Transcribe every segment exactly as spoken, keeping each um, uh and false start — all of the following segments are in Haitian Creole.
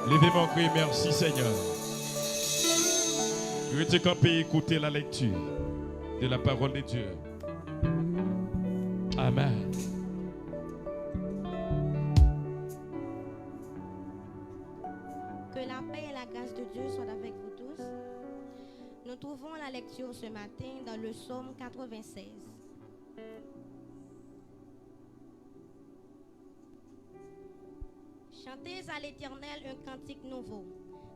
Leve men w, kriye, Mèsi, Senyè. Rete kanpe, ekoute la lecture de la parole de Dieu. Amen. Que la paix et la grâce de Dieu soient avec vous tous. Nous trouvons la lecture ce matin dans le psaume quatre-vingt-seize. Chantez à l'Éternel un cantique nouveau.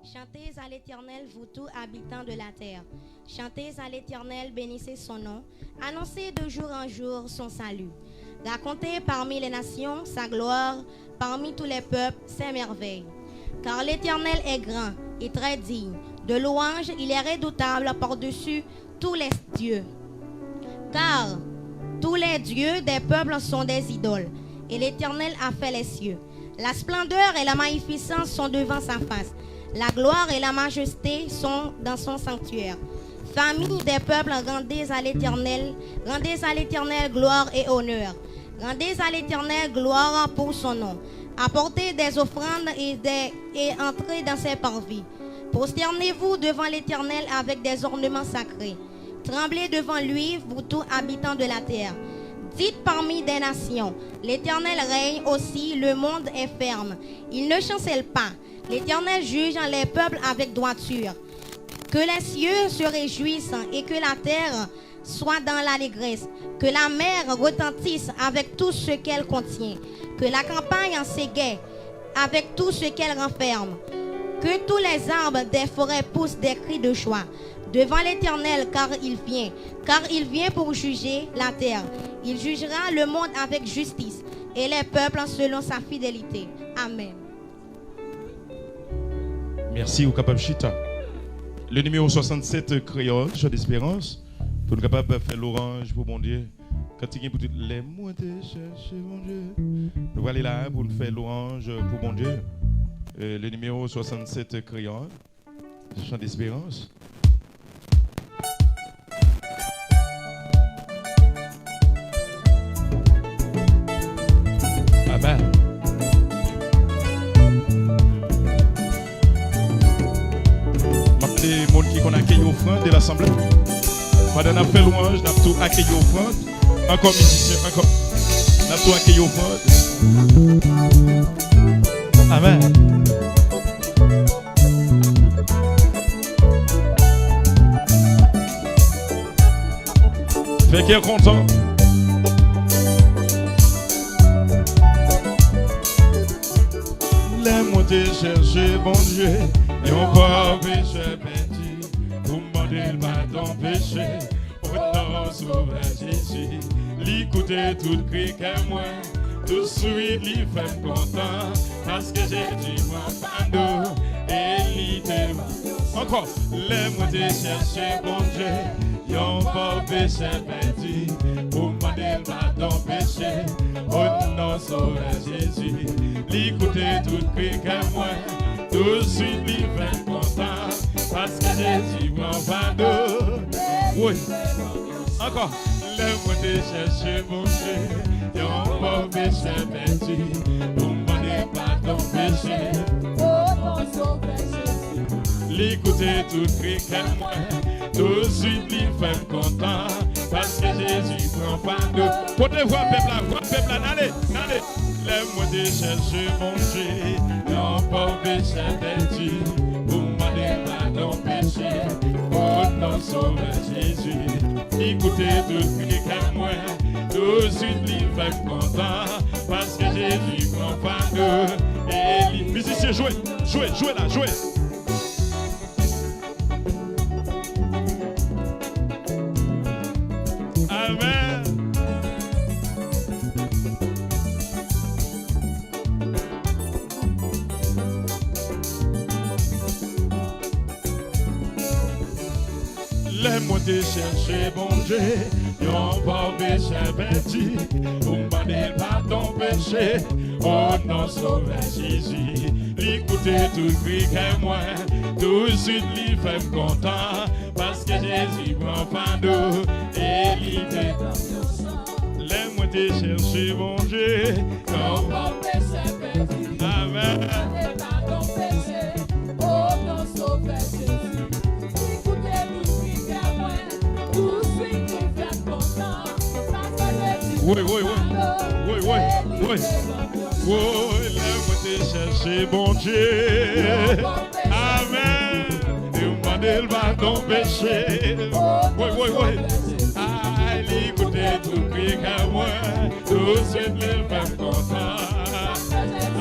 Chantez à l'Éternel, vous tout habitant de la terre. Chantez à l'Éternel, bénissez son nom. Annoncez de jour en jour son salut. Racontez parmi les nations sa gloire, parmi tous les peuples ses merveilles. Car l'Éternel est grand et très digne de louange, il est redoutable par-dessus tous les dieux. Car tous les dieux des peuples sont des idoles, et l'Éternel a fait les cieux. La splendeur et la magnificence sont devant sa face. La gloire et la majesté sont dans son sanctuaire. Famille des peuples, rendez à l'Éternel, rendez à l'Éternel gloire et honneur. Rendez à l'Éternel gloire pour son nom. Apportez des offrandes et, des, et entrez dans ses parvis. Prosternez-vous devant l'Éternel avec des ornements sacrés. Tremblez devant lui, vous tout habitant de la terre. Dites parmi des nations, l'Éternel règne aussi, le monde est ferme. Il ne chancelle pas. L'Éternel juge les peuples avec droiture. Que les cieux se réjouissent et que la terre soit dans l'allégresse. Que la mer retentisse avec tout ce qu'elle contient. Que la campagne s'égaie avec tout ce qu'elle renferme. Que tous les arbres des forêts poussent des cris de joie devant l'Éternel, car il vient, car il vient pour juger la terre. Il jugera le monde avec justice et les peuples selon sa fidélité. Amen. Mèsi, ou kapab chita. Le numéro soixante-sept kreyòl, Chant d'Espérance, pou nou kapab fè lwanj pou Bondye. Kantik gen pou tit, Lè mwen te chèche Bondye. Nou prale la pou nou fè lwanj pou Bondye. Euh, le numéro soixante-sept kreyòl, Chant d'Espérance. Amen. M ap mande moun ki konn akeyi ofrann de lasanble. Pandan n ap fè lwanj, n ap tou akeyi ofrann. Ankò mizisyen, ankò. N ap tou akeyi ofrann. Amen. Fè kè kontan. Lè mwen te chèche Bondye, yon pòv pechè pèdi, pou m mande l padon peche. O non Sovè Jezi, li koute tout kri kè mwen. Touswit li fè m kontan, paske Jezi pran fado e li te. Ankò, lè mwen te chèche Bondye, yon pòv pechè pèdi, pou m mande l padon peche. O non Sovè Jezi, li koute tout kri kè mwen. Touswit li fè m kontan, paske Jezi pran fado. Wi. Ankò. Lè mwen te chèche Bondye, yon pòv pechè pèdi, pou m mande padon peche. Li koute tout kri kè mwen, touswit li fè m kontan, paske Jezi pran fado. Pote vwa pèp la, vwa pèp la, n ale, n ale. Lè mwen te chèche Bondye, yon pòv pechè pèdi, pou m mande padon peche. O non Sovè Jezi, li koute tout kri kè mwen, touswit li fè m kontan, paske Jezi pran fado e li. Mizisyen, jwe, jwe, jwe la, jwe. Amèn. Lè mwen te chèche Bondye, yon pòv pechè pèdi, pou m mande l padon peche. O non Sovè Jezi, li koute tout kri kè mwen, touswit li fè m kontan, paske Jezi pran fado e li te. Lè mwen te chèche Bondye, yon pòv pechè pèdi, amèn, mande padon peche. Woy, woy, woy. Woy, woy, woy. Woy, lè mwen te chèche Bondye. Amèn. E m mande l padon peche. Woy, woy, woy. Ay, li koute tout kri kè mwen. Touswit li fè m kontan.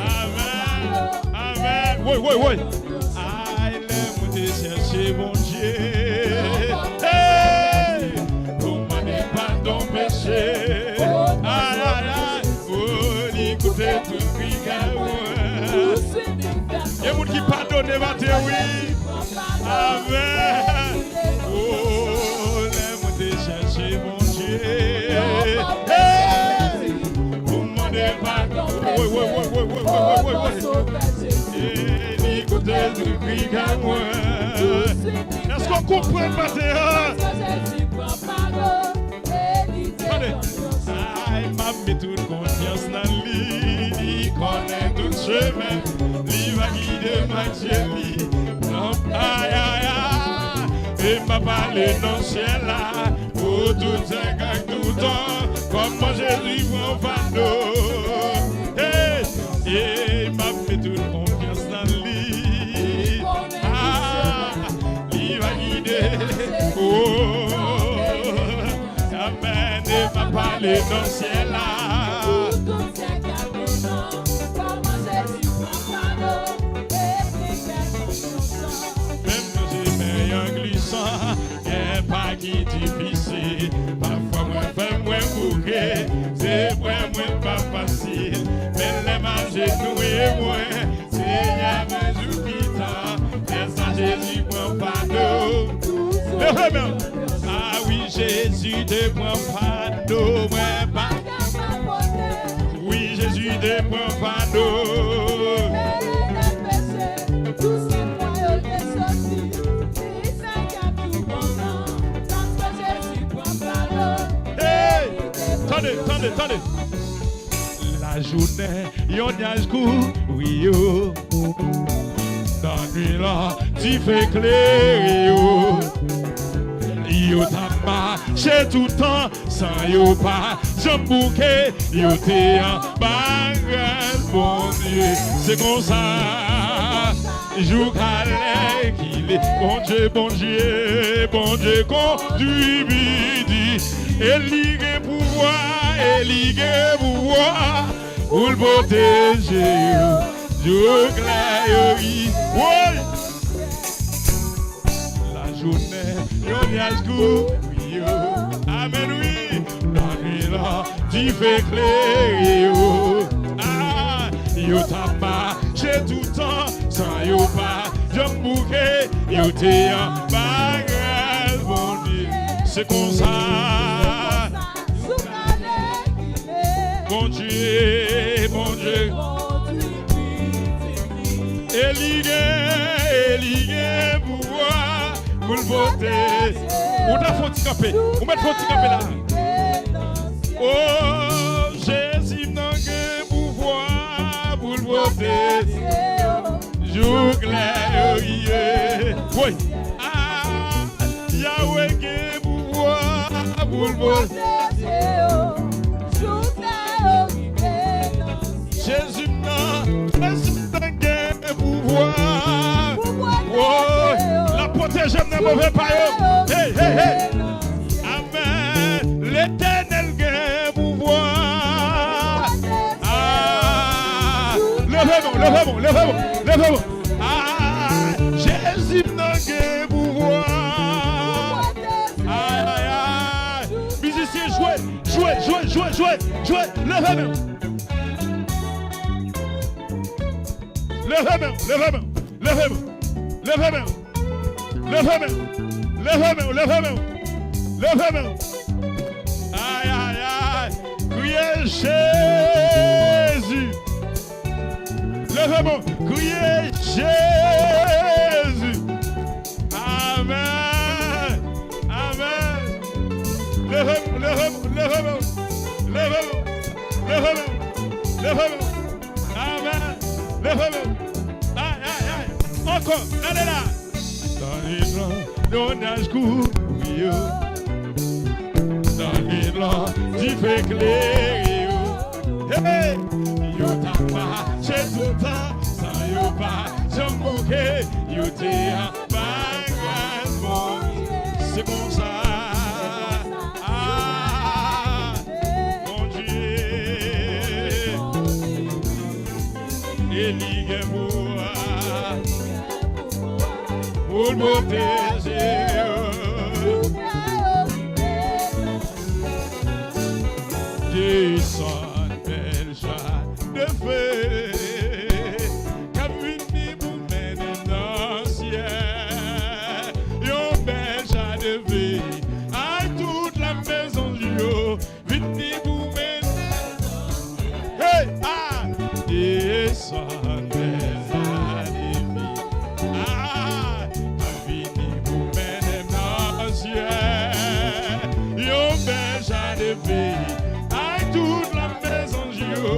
Amèn. Amèn. Woy, woy, woy. Ay, lè mwen te chèche Bondye. Hey! Pou mande padon peche. Ay, ay, ay. Oh, li koute tout kri kè mwen. Gen moun ki padone maten, wi. Amèn. Oh, lè mwen te chèche Bondye. Hey! Pou mande padon. Woy, woy, woy. E li koute tout kri kè mwen. Èske w konprann maten an? Tande. Ay, m ap met tout konfyans nan li. Li konnen tout chemen. Li va gide m ak je li. Nan, ay, ay, ay. E m ap ale nan syèl la. Pou tout sèk ak tout tan. Kòman Jezi pran fado. Hey! E m ap met tout konfyans nan li. Ah, li va gide. Oh, amèn. E m ap ale nan syèl la. Menm nan chemen an glisan, gen pa ki difisil. Pafwa mwen fè mwen bouke, se vre mwen pa fasil. Men lè m ajenouye mwen, Senyè, men jou ki tan, lè sa Jezi pran fado. Leve men. Ah wi, Jezi te pran fado mwen pa. Wi, Jezi te pran fado. Hey! Tande, tande, tande. Lajounen, yon nyaj kouvri yo. Nan nwi lan, dife klere yo. Yo t ap mache toutan san yo pa janm bouke. Yo te anba grès Bondye. Se konsa, jouk alèkile, Bondye, Bondye, Bondye kondui bidi. E li gen pouvwa, e li gen pouvwa pou l pwoteje yo. Jouk lè yo ri. Woy! Lajounen, yon nyaj kouvri yo. Amèn, wi. Lannwit lan, dife klere yo. Ah, yo t ap mache toutan, san yo pa janm bouke. Yo te anba grès Bondye. Se konsa. Bondye, Bondye. E li gen, e li gen pouvwa pou l pote. Ou ta fè yon ti kanpe. Ou mèt fè yon ti kanpe la. O, Jezi m nan gen pouvwa pou l pote. Jouk lè yo rive. Woy. Ah, Yahweh gen pouvwa pou l pwoteje yo. Jezi m nan, Jezi m nan gen pouvwa. Woy, l ap pwoteje m nan move pa yo. Hey, hey, hey. Amèn. Letènèl gen pouvwa. Ah, leve men w, leve men w, leve men w, leve men w. Ah, Jezi m nan gen pouvwa. Ay, ay, ay. Mizisyen, jwe, jwe, jwe, jwe, jwe, jwe. Leve men w. Leve men w, leve men w, leve men w, leve men w. Leve men w, leve men w, leve men w, leve men w. Ay, ay, ay. Kriye Jezi. Leve men w, kriye Jezi. Amèn. Amèn. Leve men w, leve men w, leve men w. Leve men w, leve men w, leve men w. Amèn. Leve men w. Ay, ay, ay. Ankò. Ale la. Nan nwi blan, yon nyaj kouvri yo. Nan nwi Dife klere yo. Hey! Yo t ap mache toutan san yo pa janm bouke. Yo te anba gras Bondye. Se konsa. Ah, Bondye. E li gen pouvwa pou l pwoteje yo. Desann bèl chadefè k ap vini pou mennen m nan syèl. Yon bèl chadefè ak tout lame zanj yo. Vini pou mennen. Hey! Ah! Desann bèl chadefè. Ah! Vini pou mennen m nan syèl. Yon bèl chadefè. Ak tout lame zanj yo.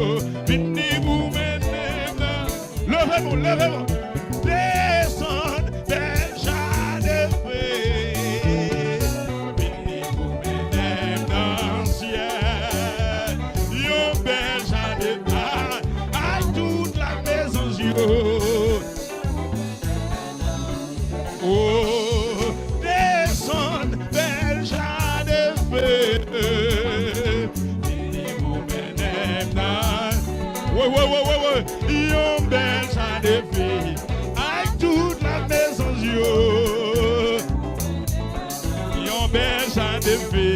Vini pou mennen m nan Leve nou, leve nou. Desann bèl chadefè. Vini pou mennen m nan syèl. Yon bèl chadefè. Ak tout lame zanj yo. Oh, desann bèl chadefè. Vini pou mennen m nan. Woy, woy, woy, woy, woy. Yon bèl chadefè. Ak tout lame zanj yo. Yon bèl chadefè.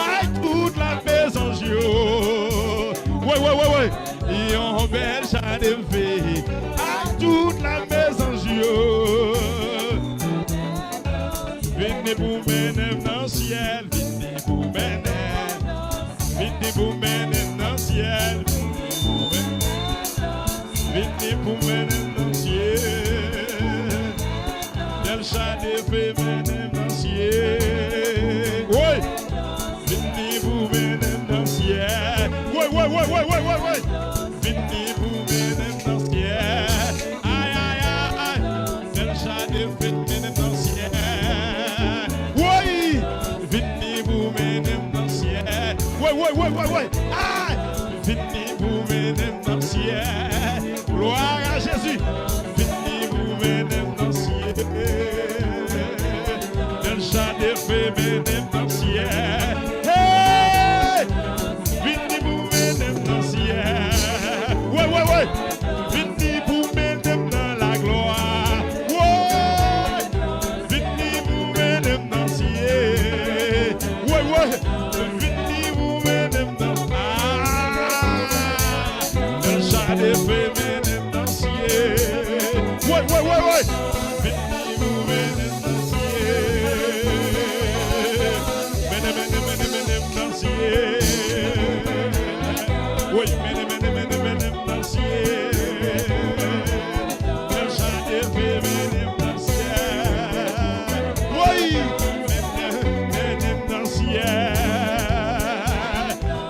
Ak tout lame zanj yo. Woy, woy, woy, woy. Yon bèl chadefè ak tout lame zanj yo. Vini pou mennen m nan syèl, vini pou mennen m, vini pou mennen m nan syèl, vini pou mennen m nan syèl. Bèl chadefè mennen m nan syèl. Woy! Vini pou mennen m nan syèl. Woy, woy, woy, woy. Vini pou mennen m nan syèl. Ay, ay, ay, ay. Bèl chadefè mennen m nan syèl. Woy! Vini pou mennen m nan syèl. Woy, woy, woy, woy, woy. Ay! Vini pou mennen m nan syèl. Glwa a Jezi. Vini pou mennen m nan syèl. Bèl chadefè mennen m nan syèl. Hey! Vini pou mennen m nan syèl. Woy, woy, woy. Vini pou mennen m nan laglwa. Woy! Vini pou mennen m nan syèl. Woy, woy. Vini pou mennen m nan. Ah! Bèl chadefè mennen m nan syèl. Woy, woy, woy, woy. Vini pou mennen m nan syèl. Mennen, mennen, mennen, mennen m nan syèl. Woy, mennen, mennen, mennen, mennen m nan syèl. Bèl chadefè mennen m nan syèl. Woy! Mennen, mennen m nan syèl.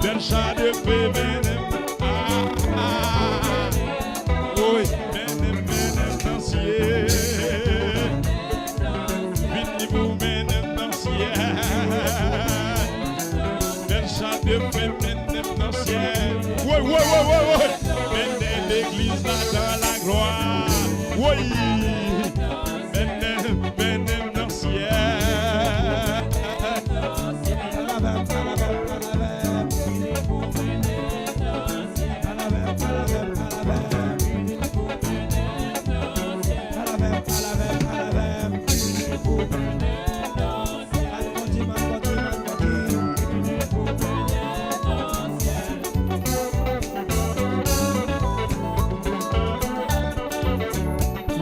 Bèl chadefè mennen m. Ah, ah, ah. Woy, mennen m, mennen m nan syèl. Vini pou mennen m nan syèl. Bèl chadefè mennen m nan syèl. Woy, woy, woy, woy, woy. Mennen legliz la dan laglwa. Woy. Mennen, mennen m nan syèl.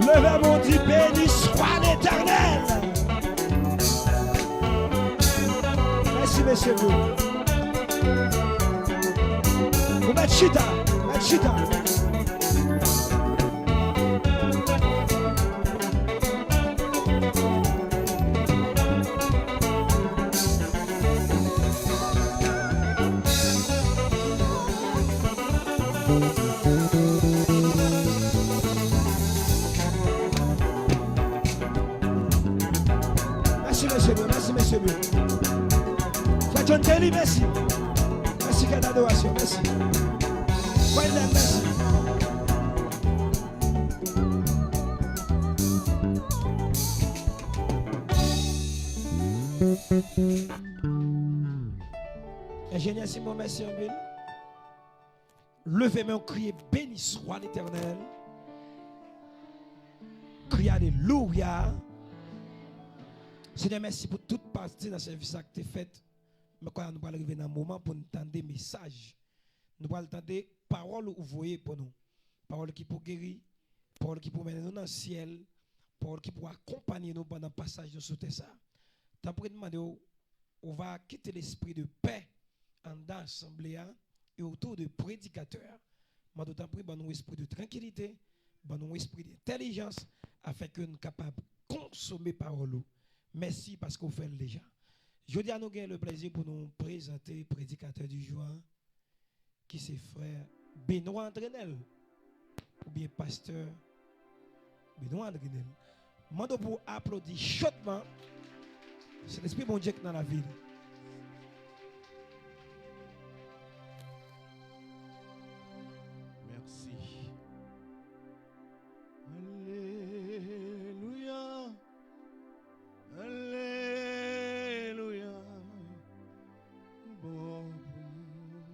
Leve, Bondye, béni soit l'Éternel. Mèsi, mesye, pou ou mèt chita, mèt chita. Mèsi, mesye, mèsi, mesye. Sa k Kelly, mèsi. Mèsi, kèt adorasyon, mèsi. Wayne, mèsi. Enjenyè Simon, mèsi anpil. Leve men w, kriye, beni swa Letènèl. Kriye alelouya. Senyè, mèsi pou tout pati nan sèvis la ki te fèt. Men kounye a nou pral rive nan moman pou n tande mesaj. Nou pral tande pawòl ou voye pou nou. Pawòl ki pou geri, pawòl ki pou mennen nou nan syèl, pawòl ki pou akonpanye nou pandan pasaj nou sou tè sa a. Tanpri, n mande w, ou va kite lespri de pè anndan asanble a e otou de predikatè a. Mande w, tanpri, ban nou espri de trankilite, ban nou espri de entèlijans, afenke n kapab konsome pawòl ou. Mèsi paske w fè l deja. Jodi a, nou gen le plezi pou nou prezante predikatè du jour a, ki se frè Benoît Andrenel, oubyen pastè Benoît Andrenel. Mande w pou w aplodi chotman. Se Lespri Bondye ki nan lavi li. Mèsi. Alelouya. Alelouya. Bon pou mwen.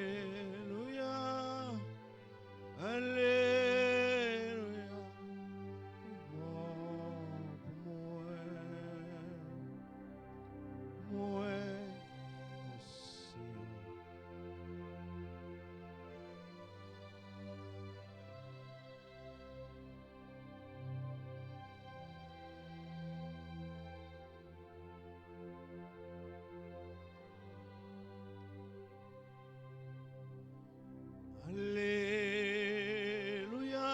Alelouya. Alelouya. Bon pou mwen. Mwen konsyan. Alelouya,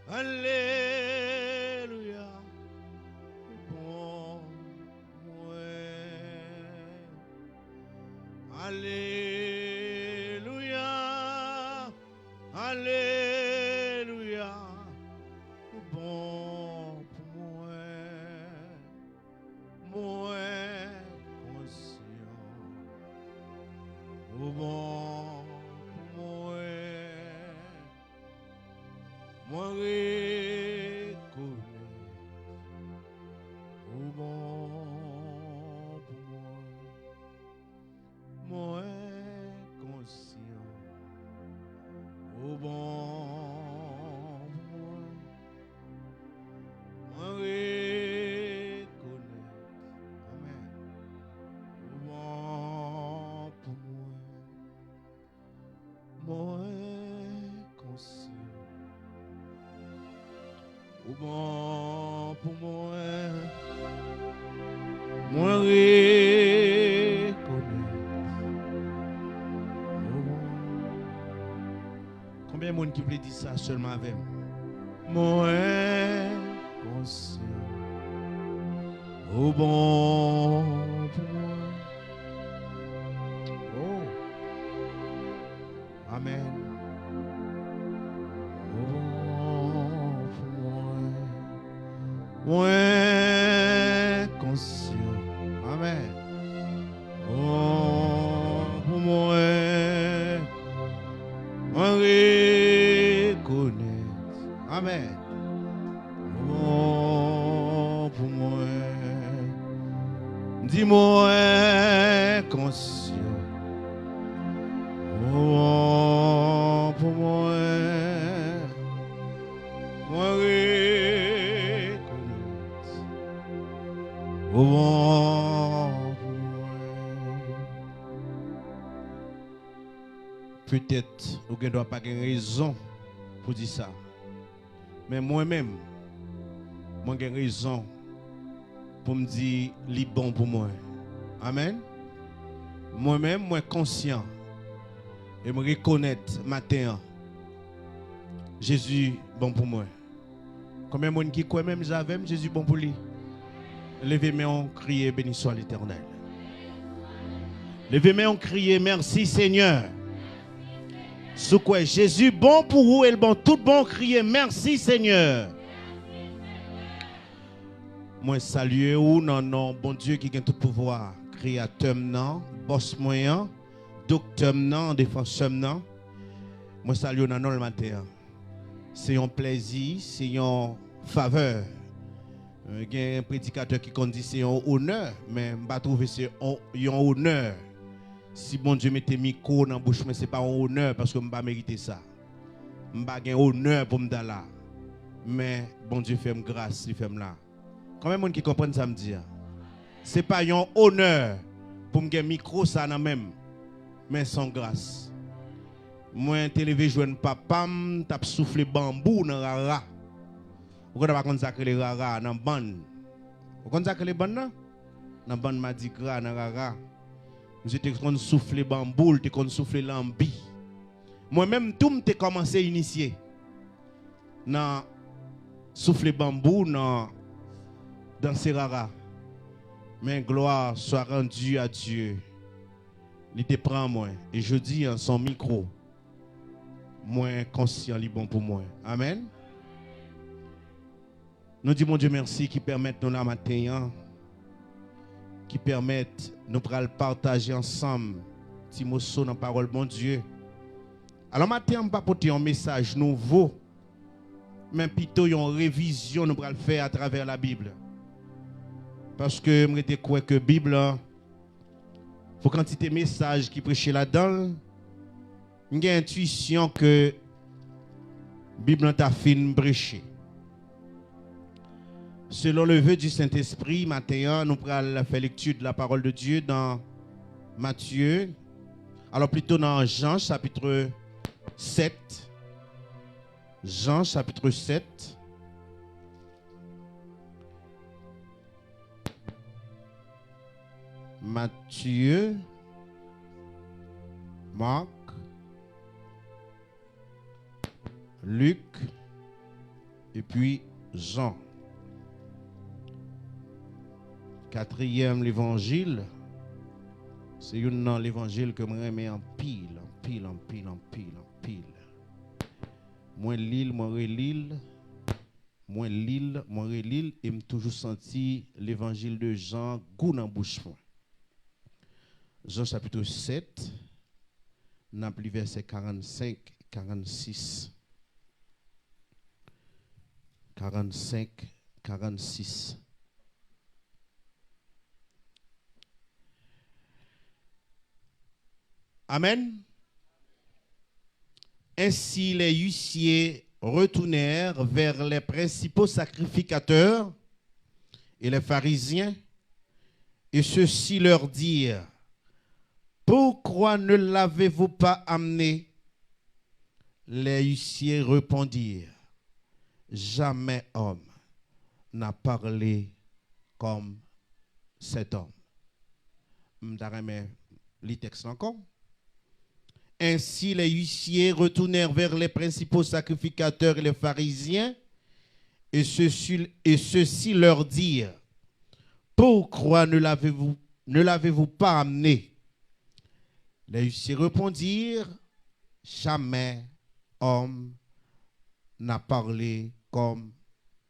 alelouya, bon mwen. Alelouya, alelouya, bon pou mwen. Mwen konsyan ou bon pou mwen. Mwen rekonèt ou bon pou mwen. Mwen konsyan ou bon pou mwen. Mwen rekonèt, amèn, ou bon pou mwen. Mwen konsyan ou bon pou mwen. Mwen rekonèt ou bon. Konbyen moun ki vle di sa sèlman avè m? Mwen konsyan ou bon pou mwen. Oh. Amèn. Ou bon pou mwen. Mwen konsyan. Amèn. Ou bon pou mwen. Mwen rekonèt. Amèn. Ou bon pou mwen. Di mwen konsyan. Ou bon pou mwen. Mwen rekonèt. Ou bon pou mwen. Petèt ou gen dwa pa gen rezon pou di sa. Men mwen menm, mwen gen rezon pou m di li bon pou mwen. Amèn. Mwen menm, mwen konsyan e m rekonèt maten an, Jezi bon pou mwen. Konbyen moun ki kwè menm jan avè m, Jezi bon pou li? Leve men w, kriye, beni swa Letènèl. Leve men w, kriye, mèsi Senyè. Si w kwè Jezi bon pou ou e l bon tout bon, kriye, mèsi Senyè. Mwen salye ou nan non Bondye ki gen tout pouvwa, Kreyatè m nan, Bòs mwen an, Doktè m nan, Defansè m nan. Mwen salye w nan non l maten an. Se yon plèzi, se yon favè. Euh, gen predikatè ki konn di se yon onè, men m pa twouve se on- yon onè. Si Bondye mete mikwo nan bouch mwen, se pa yon onè, paske m pa merite sa. M pa gen onè pou m ta la. Men Bondye fè m gras, li fè m la. Konbyen moun ki konprann sa m di a? Se pa yon onè pou m gen mikwo sa nan men m, men se yon gras. Mwen te leve jwenn papa m t ap soufle banbou nan rara. Ou konn pa konn sa k rele rara nan bann. Ou konn sa k rele bann nan? Nan bann madigra, nan rara. Misye te konn soufle banbou, l te konn soufle lanbi. Mwen menm tou, m te kòmanse inisye nan soufle banbou, nan danse rara. Men glwa swa randi a Dye. Li te pran mwen. E jodi an, se yon mikwo. Mwen konsyan li bon pou mwen. Amèn. Nou di Bondye mèsi ki pèmèt nou la maten an, ki pèmèt nou pral pataje ansanm ti moso nan pawòl Bondye. Alò, maten an, m pa pote yon mesaj nouvo, men pito yon revizyon nou pral fè atravè Labib. Paske m rete kwè ke Bib la, pou kantite mesaj ki preche ladan l, m gen entwisyon ke Bib lan ta fin preche. Selon le vœu du Saint-Esprit, maten an, nou pral fè lekti de la parole de Dieu dans Matthieu, alors plutôt dans Jean chapitre sept. Jean chapitre sept. Matthieu, Marc, Luc, epi Jean. Katriyèm levanjil, se youn nan levanjil ke mwen renmen anpil, anpil, anpil, anpil, anpil. Mwen li l, mwen reli l, mwen li l, mwen reli l, e m toujou santi levanjil de Jan gou nan bouch mwen. Jan chapit sèt, n ap li vèsè karannsenk, karannsis. Karannsenk, karannsis. Amen. Ainsi les huissiers retournèrent vers les principaux sacrificateurs et les pharisiens, et ceux-ci leur dirent: Pourquoi ne l'avez-vous pas amené? Les huissiers répondirent: Jamais homme n'a parlé comme cet homme. M ta renmen li tèks la ankò. Ainsi les huissiers retournèrent vers les principaux sacrificateurs et les pharisiens, et ceux-ci, et ceux-ci leur dirent: Pourquoi ne l'avez-vous, ne l'avez-vous pas amené? Les huissiers répondirent: Jamais homme n'a parlé comme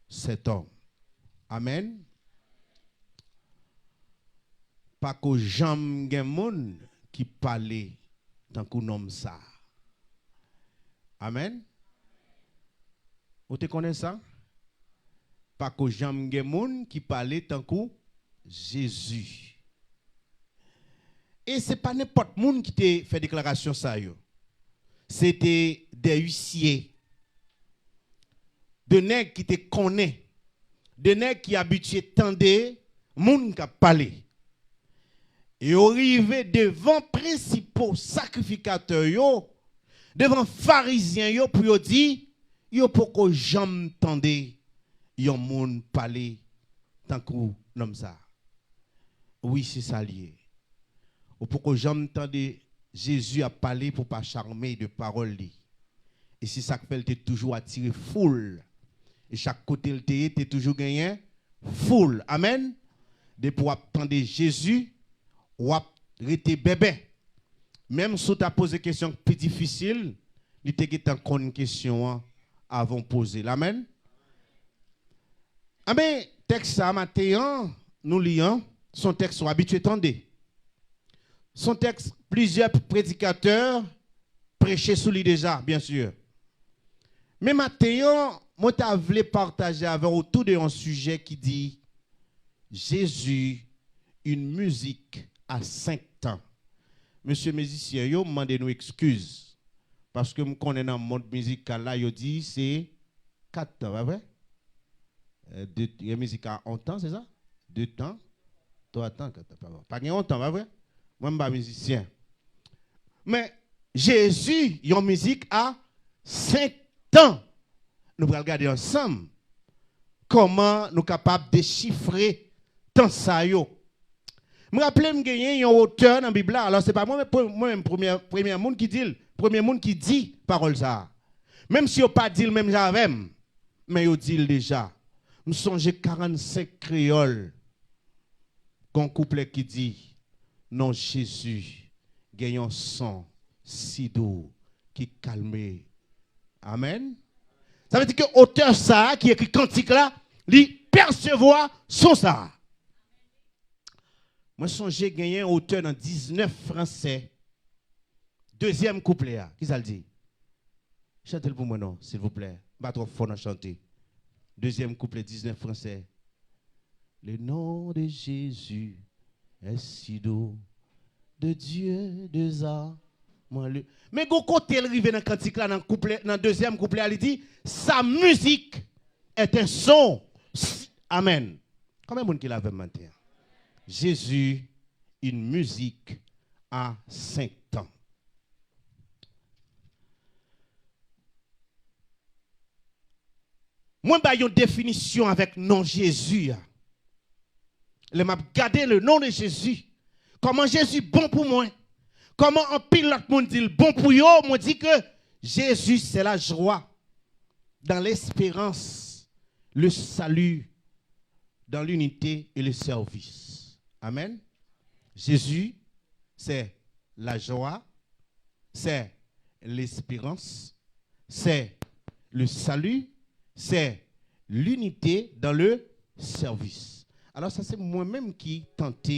cet homme. Amen. Pako janm gen moun ki pale tankou nonm sa. Amen. Ou te konnen sa? Pako janm gen moun ki pale tankou Jezi. E se pa nenpòt moun ki te fè deklarasyon sa yo. Se te de isye, de nèg ki te konnen, de nèg ki abitye tande moun k ap pale. E yo rive devan prensipal sakrifikatè yo, devan farizyen yo, pou yo di, yo poko janm tande yon moun pale tankou nonm sa a. Wi, se sa l ye. Ou poko janm tande Jezi ap pale pou pa chame de pawòl li. E se sa k fè l te toujou atire foul. E chak kote l te ye, te toujou genyen foul. Amèn. Depi w ap tande Jezi, w ap rete bèbè. Menm si w ta poze kesyon k pi difisil, li te gentan konn kesyon an avan w poze l. Amèn. Amèn. Tèks sa maten an, nou li an, se yon tèks ou abitye tande. Se yon tèks plizyè predikatè preche sou li deja, byensi. Men maten an, mwen ta vle pataje avè w otou de yon sijè ki di, Jésus, une musique à cinq temps. Mesye mizisyen yo, m mande nou ekskiz. Paske m konnen nan mond mizikal la, yo di se kat tan, pa vre? Euh, de, gen mizik a on tan, se sa? De tan, twa tan, kat tan, pa vre. Pa gen on tan, pa vre? Mwen, m pa mizisyen. Men, Jezi, yon mizik a senk tan. Nou pral gade ansanm kòman nou kapab dechifre tan sa yo. M raple m genyen yon otè nan Bib la, alò se pa mwen, mwen menm premye, premye moun ki di l, premye moun ki di pawòl sa a. Menm si yo pa di l menm jan avè m, men yo di l deja. M sonje karannsenk kreyòl, gon kouplè ki di, non Jezi gen yon son si dou ki kalme. Amèn. Sa vle di ke otè sa a ki ekri kantik la, li pèsevwa son sa a. Mwen sonje genyen otè nan diznèf fransè. Dezyèm kouplè a, kisa l di? Chante l pou mwen non, silvouplè. M pa twò fò nan chante. Dezyèm kouplè diznèf fransè. Le nom de Jésus est si doux, de Dieu deux âmes. Mwen le... Men gon kote l rive nan kantik la, nan kouplè, nan dezyèm kouplè a, li di, sa musique est un son. Amèn. Konbyen moun ki la avè m maten an? Jésus, une musique à cinq temps. Mwen bay yon definisyon avèk non Jezi a. Lè m ap gade le nom de Jésus, kòman Jezi bon pou mwen, kòman anpil lòt moun di l bon pou yo, mwen di ke Jésus, c'est la joie dans l'espérance, le salut dans l'unité et le service. Amèn. Jésus, c'est la joie, c'est l'espérance, c'est le salut, c'est l'unité dans le service. Alò, sa se mwen menm ki tante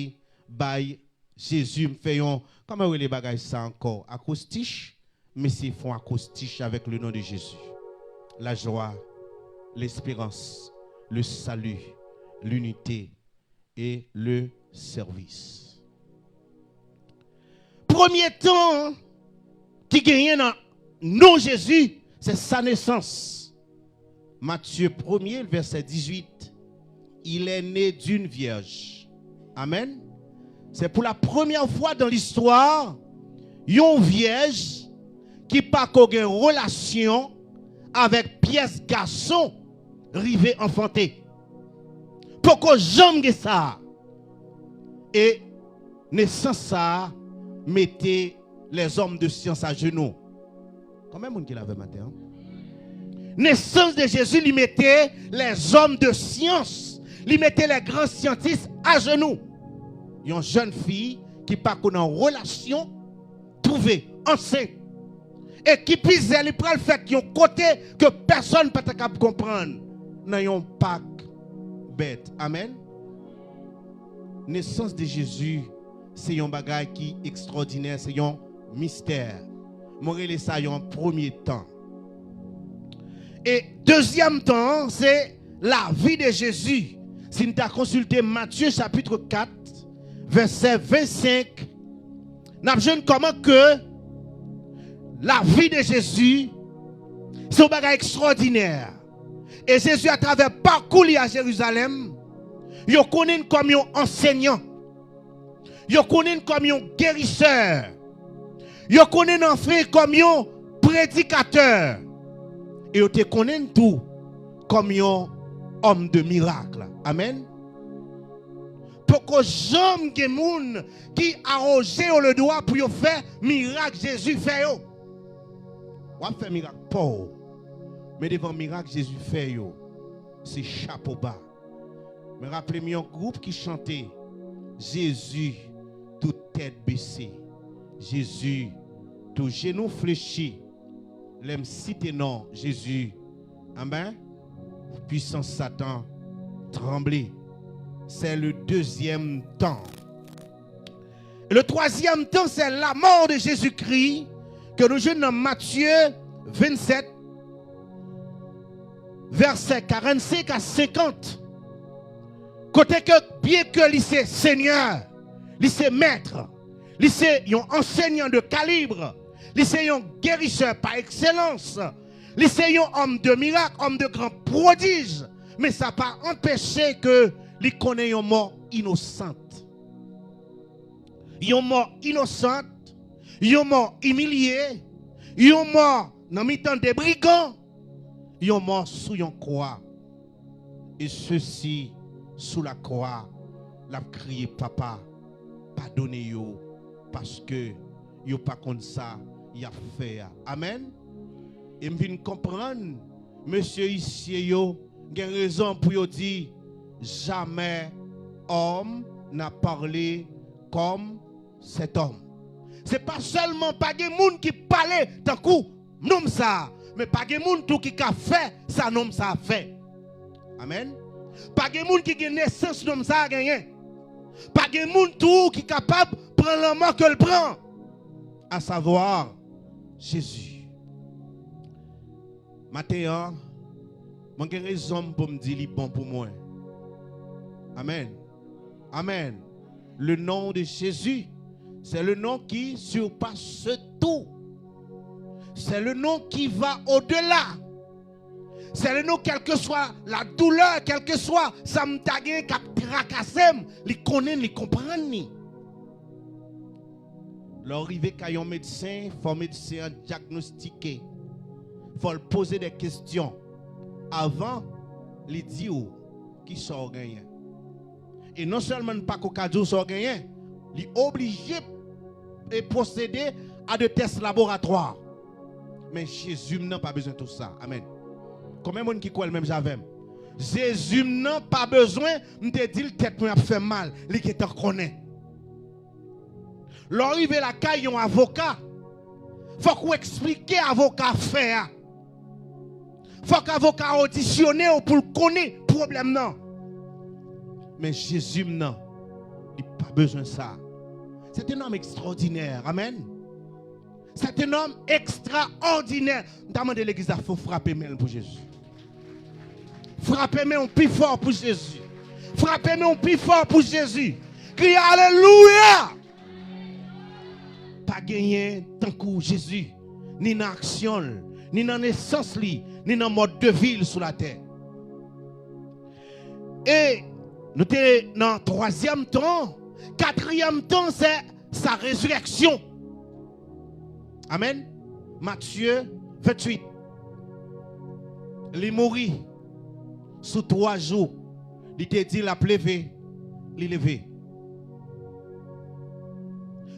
bay Jezi, m fè yon, kòman yo rele bagay sa ankò? Akrostich? M eseye fè yon akrostich avèk le nom de Jésus. La joie, l'espérance, le salut, l'unité et le service. Premye tan ki genyen nan non Jezi, se sa nesans. Matye premye, vèsè dizuit, il est né d'une vierge. Amèn. Se pou la premyè fwa dan listwa, yon vyèj ki pa ko gen relasyon avèk pyès gason rive anfante. Poko janm gen sa. E nesans sa a mete lèzòm de syans ajenou. Konbyen moun ki la avè m maten an? Nesans de Jezi, li mete lèzòm de syans, li mete lè gran syantis ajenou. Yon jèn fi ki pa ko nan relasyon twouve ansent. E ki pizè li pral fèt yon kote ke pèsonn pa ta kab konprann, nan yon pak bèt. Amèn. Nesans de Jezi, se yon bagay ki ekstwòdinè, se yon mistè. Mwen rele sa yon premye tan. E dezyèm tan an, se lavi de Jezi. Si n ta konsilte Matye chapit kat, vèsè vennsenk, n ap jwenn kòman ke lavi de Jezi se yon bagay ekstwòdinè. E Jezi, atravè pakou li a Jerizalèm, yo konnen l kòm yon ansèyan. Yo konnen l kòm yon gerisè. Yo konnen l anfen kòm yon predikatè. E yo te konnen l tou kòm yon òm de mirak. Amèn. Poko janm gen moun ki awoze yo le dwa pou yo fè mirak Jezi fè yo. W ap fè mirak pa w, men devan mirak Jezi fè yo, se chapo ba. Mwen raple m yon gwoup ki chante, Jezi, tout tèt bese. Jezi, tout jenou flechi. Lè m site non Jezi, anben, pwisans Satan trembler. C'est le deuxième temps. Et le troisième temps, c'est la mort de Jésus-Christ, ke nou jwenn nan Matye vennsèt, vèsè karannsenk a senkant. Kote ke, byen ke li se Senyè, li se Mèt, li se yon ansenyan de kalib, li se yon gerisè pa ekselans, li se yon òm de mirak, òm de gran pwodij, men sa pa anpeche ke li konnen yon mò inosant. Yon mò inosant, yon mò imilye, yon mò nan mitan de brigan, yon mò sou yon kwa. E sesi sou la kwa, l ap kriye, "Papa, padone yo, paske yo pa konn sa y ap fè a." Amèn. E m vin konprann, mesye isye yo gen rezon pou yo di, "Jamais homme n'a parlé comme cet homme." Se pa sèlman pa gen moun ki pale tankou nonm sa a, men pa gen moun tou ki ka fè sa nonm sa a fè. Amèn. Pa gen moun ki gen nesans nonm sa a genyen. Pa gen moun tou ki kapab pran lanmò ke l pran, asavwa Jezi. Maten an, mwen gen rezon pou m di li bon pou mwen. Amèn. Amèn. Le nom de Jésus, c'est le nom qui surpasse tout. C'est le nom qui va au-delà. C'est le nom, quelle que soit la douleur, quel que soit sa m ta gen k ap trakase m, li konnen, li konprann li. Lè w rive kay yon medsen, fò medsen an dyagnostike. Fò l poze de kesyon avan li di w kisa w genyen. E non sèlman l pa ko ka di w sa w genyen, li oblije e pwosede a de tès laboratwa. Men Jezi m nan pa bezwen tou sa. Amèn. Konbyen moun ki kwè l menm jan avè m? Jezi m nan pa bezwen m te di l tèt mwen ap fè m mal, li gentan konnen. Lè w rive lakay yon avoka, fòk ou eksplike avoka fè a. Fòk avoka a odisyone w pou l konnen pwoblèm nan. Men Jezi m nan, li pa bezwen sa. C'est un homme extraordinaire. Amèn. C'est un homme extraordinaire. M ta mande legliz la fè w frape men l pou Jezi. Frape men w pi fò pou Jezi. Frape men w pi fò pou Jezi. Kriye alelouya! Pa genyen tankou Jezi, ni nan aksyon l, ni nan nesans li, ni nan mòd de vi l sou latè. E nou te nan twazyèm tan. Katriyèm tan, se sa rezirèksyon. Amèn. Matye venntuit. Li mouri. Sou twa jou, li te di l ap leve, li leve.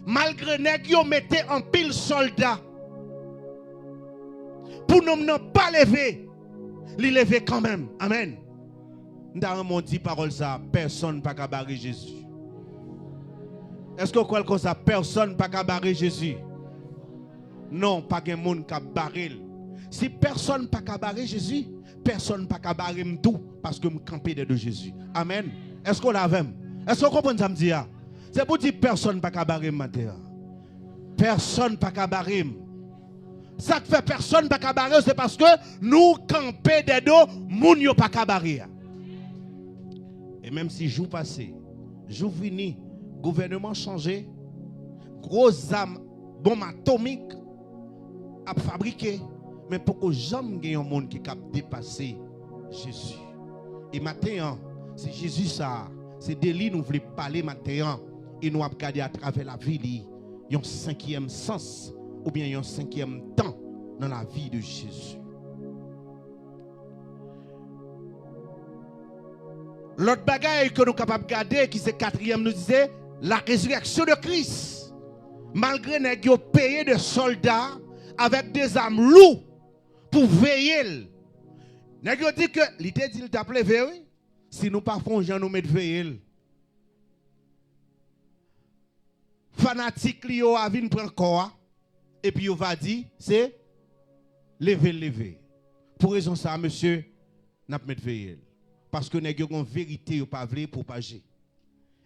Malgre nèg yo mete anpil sòlda pou nonm nan pa leve, li leve kanmenm. Amèn. M ta renmen w di pawòl sa a, pèsonn pa ka bare Jezi. Èske w kwè l konsa? Pèsonn pa ka bare Jezi. Non, pa gen moun k ap bare l. Si pèsonn pa ka bare Jezi, pèsonn pa ka bare m tou, paske m kanpe dèdo Jezi. Amèn. Èske w la avè m? Èske w konprann sa m di a? Se pou di pèsonn pa ka bare m maten an. Pèsonn pa ka bare m. Sa k fè pèsonn pa ka bare w, se paske nou kanpe dèdo moun yo pa ka bare a. E menm si jou pase, jou vini, gouvènman chanje, gwo zam, bonm atomik ap fabrike, men poko janm gen yon moun ki kab depase Jezi. E maten an, se Jezi sa a, se de li nou vle pale maten an, e nou ap gade atravè lavi li, yon senkyèm sans, oubyen yon senkyèm tan nan lavi de Jezi. Lòt bagay ke nou kapab gade, ki se katriyèm, nou di se la résurrection de Christ. Malgre nèg yo peye de sòlda avèk de zam lou pou veye l. Nèg yo di ke li te di l t ap leve, wi. Si nou pa fè yon jan nou met veye l, fanatik li yo a vin pran kò a, epi yo va di se leve l leve. Pou rezon sa a, mesye, n ap met veye l. Paske nèg yo gen yon verite yo pa vle pwopaje.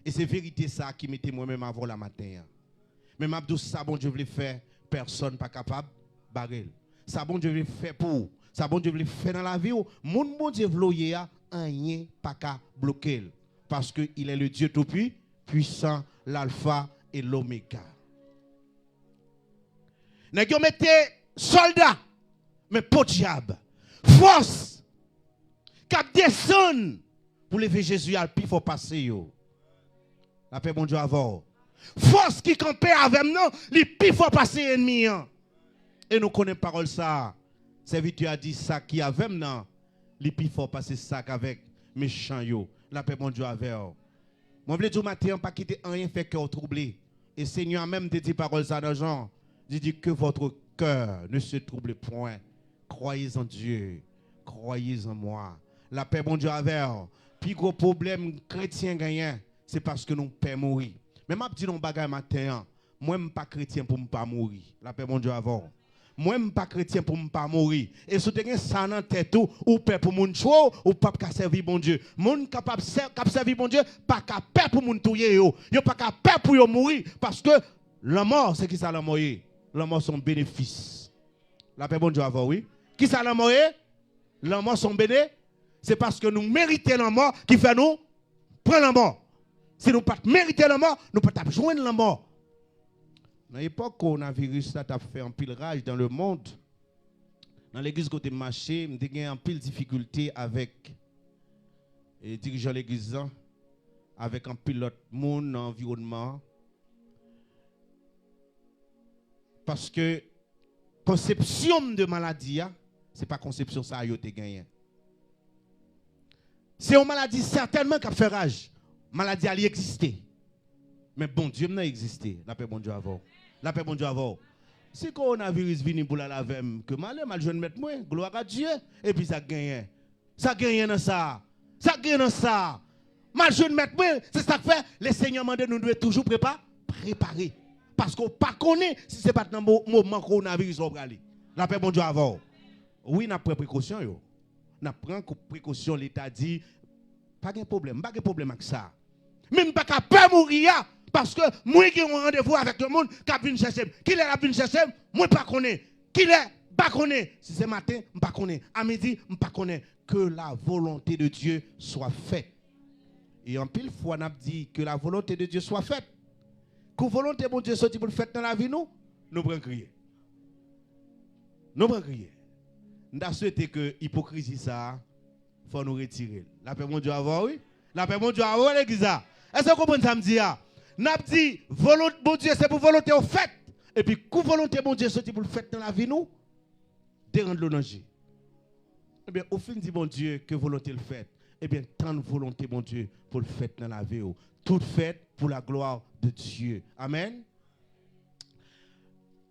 E se verite sa a ki mete mwen menm avè w la maten an. Men m ap di w sa Bondye vle fè, pèsonn pa kapab bare l. Sa Bondye vle fè pou ou, sa Bondye vle fè nan lavi w, moun Bondye vle w ye a, anyen pa ka bloke l. Paske il est le Dieu tout pui-, puissant, l'alpha et l'oméga. Nèg yo mete sòlda, men podyab, fòs k ap desann pou leve Jezi a pi fò pase yo. Lapè Bondye avè w. Fòs ki kanpe avè m nan, li pi fò pase ènmi an. E nou konnen pawòl sa a. Sèvitè a di, sa ki avè m nan, li pi fò pase sa k avèk mechan yo. Lapè Bondye avè w. Mwen vle di w maten an, pa kite anyen fè kè w twouble. E Senyè a menm te di pawòl sa nan Jan. Li di, que votre cœur ne se trouble point. Croyez en Dieu, croyez en moi. Lapè Bondye avè w. Pi gwo pwoblèm kretyen genyen, se paske nou pè mouri. Men m ap di nou yon bagay maten an. Mwen, m pa kretyen pou m pa mouri. Lapè Bondye avè w. Mwen, m pa kretyen pou m pa mouri. E si w te gen sa nan tèt ou, ou pè pou moun tchwe w, ou p ap ka sèvi Bondye. Moun k ap sè-, k ap sèvi Bondye pa ka pè pou moun touye yo. Yo pa ka pè pou yo mouri, paske lanmò, se ki sa lanmò ye? Lanmò se yon benefis. Lapè Bondye avè w, wi. Ki sa lanmò ye? Lanmò se yon bene-, se paske nou merite lanmò ki fè nou pran lanmò. Si nou pa t merite lanmò, nou pa t ap jwenn lanmò. Nan epòk kowonaviris la t ap fè anpil raj dans le monde, nan legliz kote m mache, m te gen anpil difikilte avèk, e, dirijan legliz lan, avèk anpil lòt moun nan anviwònman an. Paske konsepsyon m de maladi a, se pa konsepsyon sa a yo te genyen. Se yon maladi sètènman k ap fè raj. Maladi a, li egziste. Men Bondye m nan egziste. Lapè Bondye avè w. Lapè Bondye avè w. Si kowonaviris vini pou l al avè m, ke m ale, m al jwenn mèt mwen. Gloire à Dieu. Epi sa k genyen? Sa genyen nan sa? Sa genyen nan sa? M al jwenn mèt mwen. Se sa k fè Lesenyè mande nou dwe toujou prepa-, prepare. Paske w pa konnen si se pa t nan mo-, moman kowonaviris la w prale. Lapè Bondye avè w. Wi, n ap pran prekosyon yo. N ap pran ko-, prekosyon Leta di, pa gen pwoblèm. M pa gen pwoblèm ak sa. Men m pa ka pè mouri a, paske mwen gen yon randevou avèk yon moun k ap vin chèche m. Kilè l ap vin chèche m? Mwen pa konnen. Kilè? M pa konnen. Si se maten, m pa konnen. A midi, m pa konnen. Que la volonté de Dieu soit faite. E anpil fwa, n ap di, que la volonté de Dieu soit faite. Kou volonte Bondye soti pou l fèt nan lavi nou, nou pran kriye. Nou pran kriye. M ta swete ke ipokrizi sa a, fò nou retire l. Lapè Bondye avè w, wi. Lapè Bondye avè w, legliz la. Èske w konprann sa m di a? N ap di, volon-, Bondye, se pou volonte w fèt. Epi kou volonte Bondye soti pou l fèt nan lavi nou, derann dlo nan je. Ebyen, ou fin di Bondye ke volonte l fèt. Ebyen, tann volonte Bondye pou l fèt nan lavi w. Tout fèt pour la gloire de Dieu. Amèn.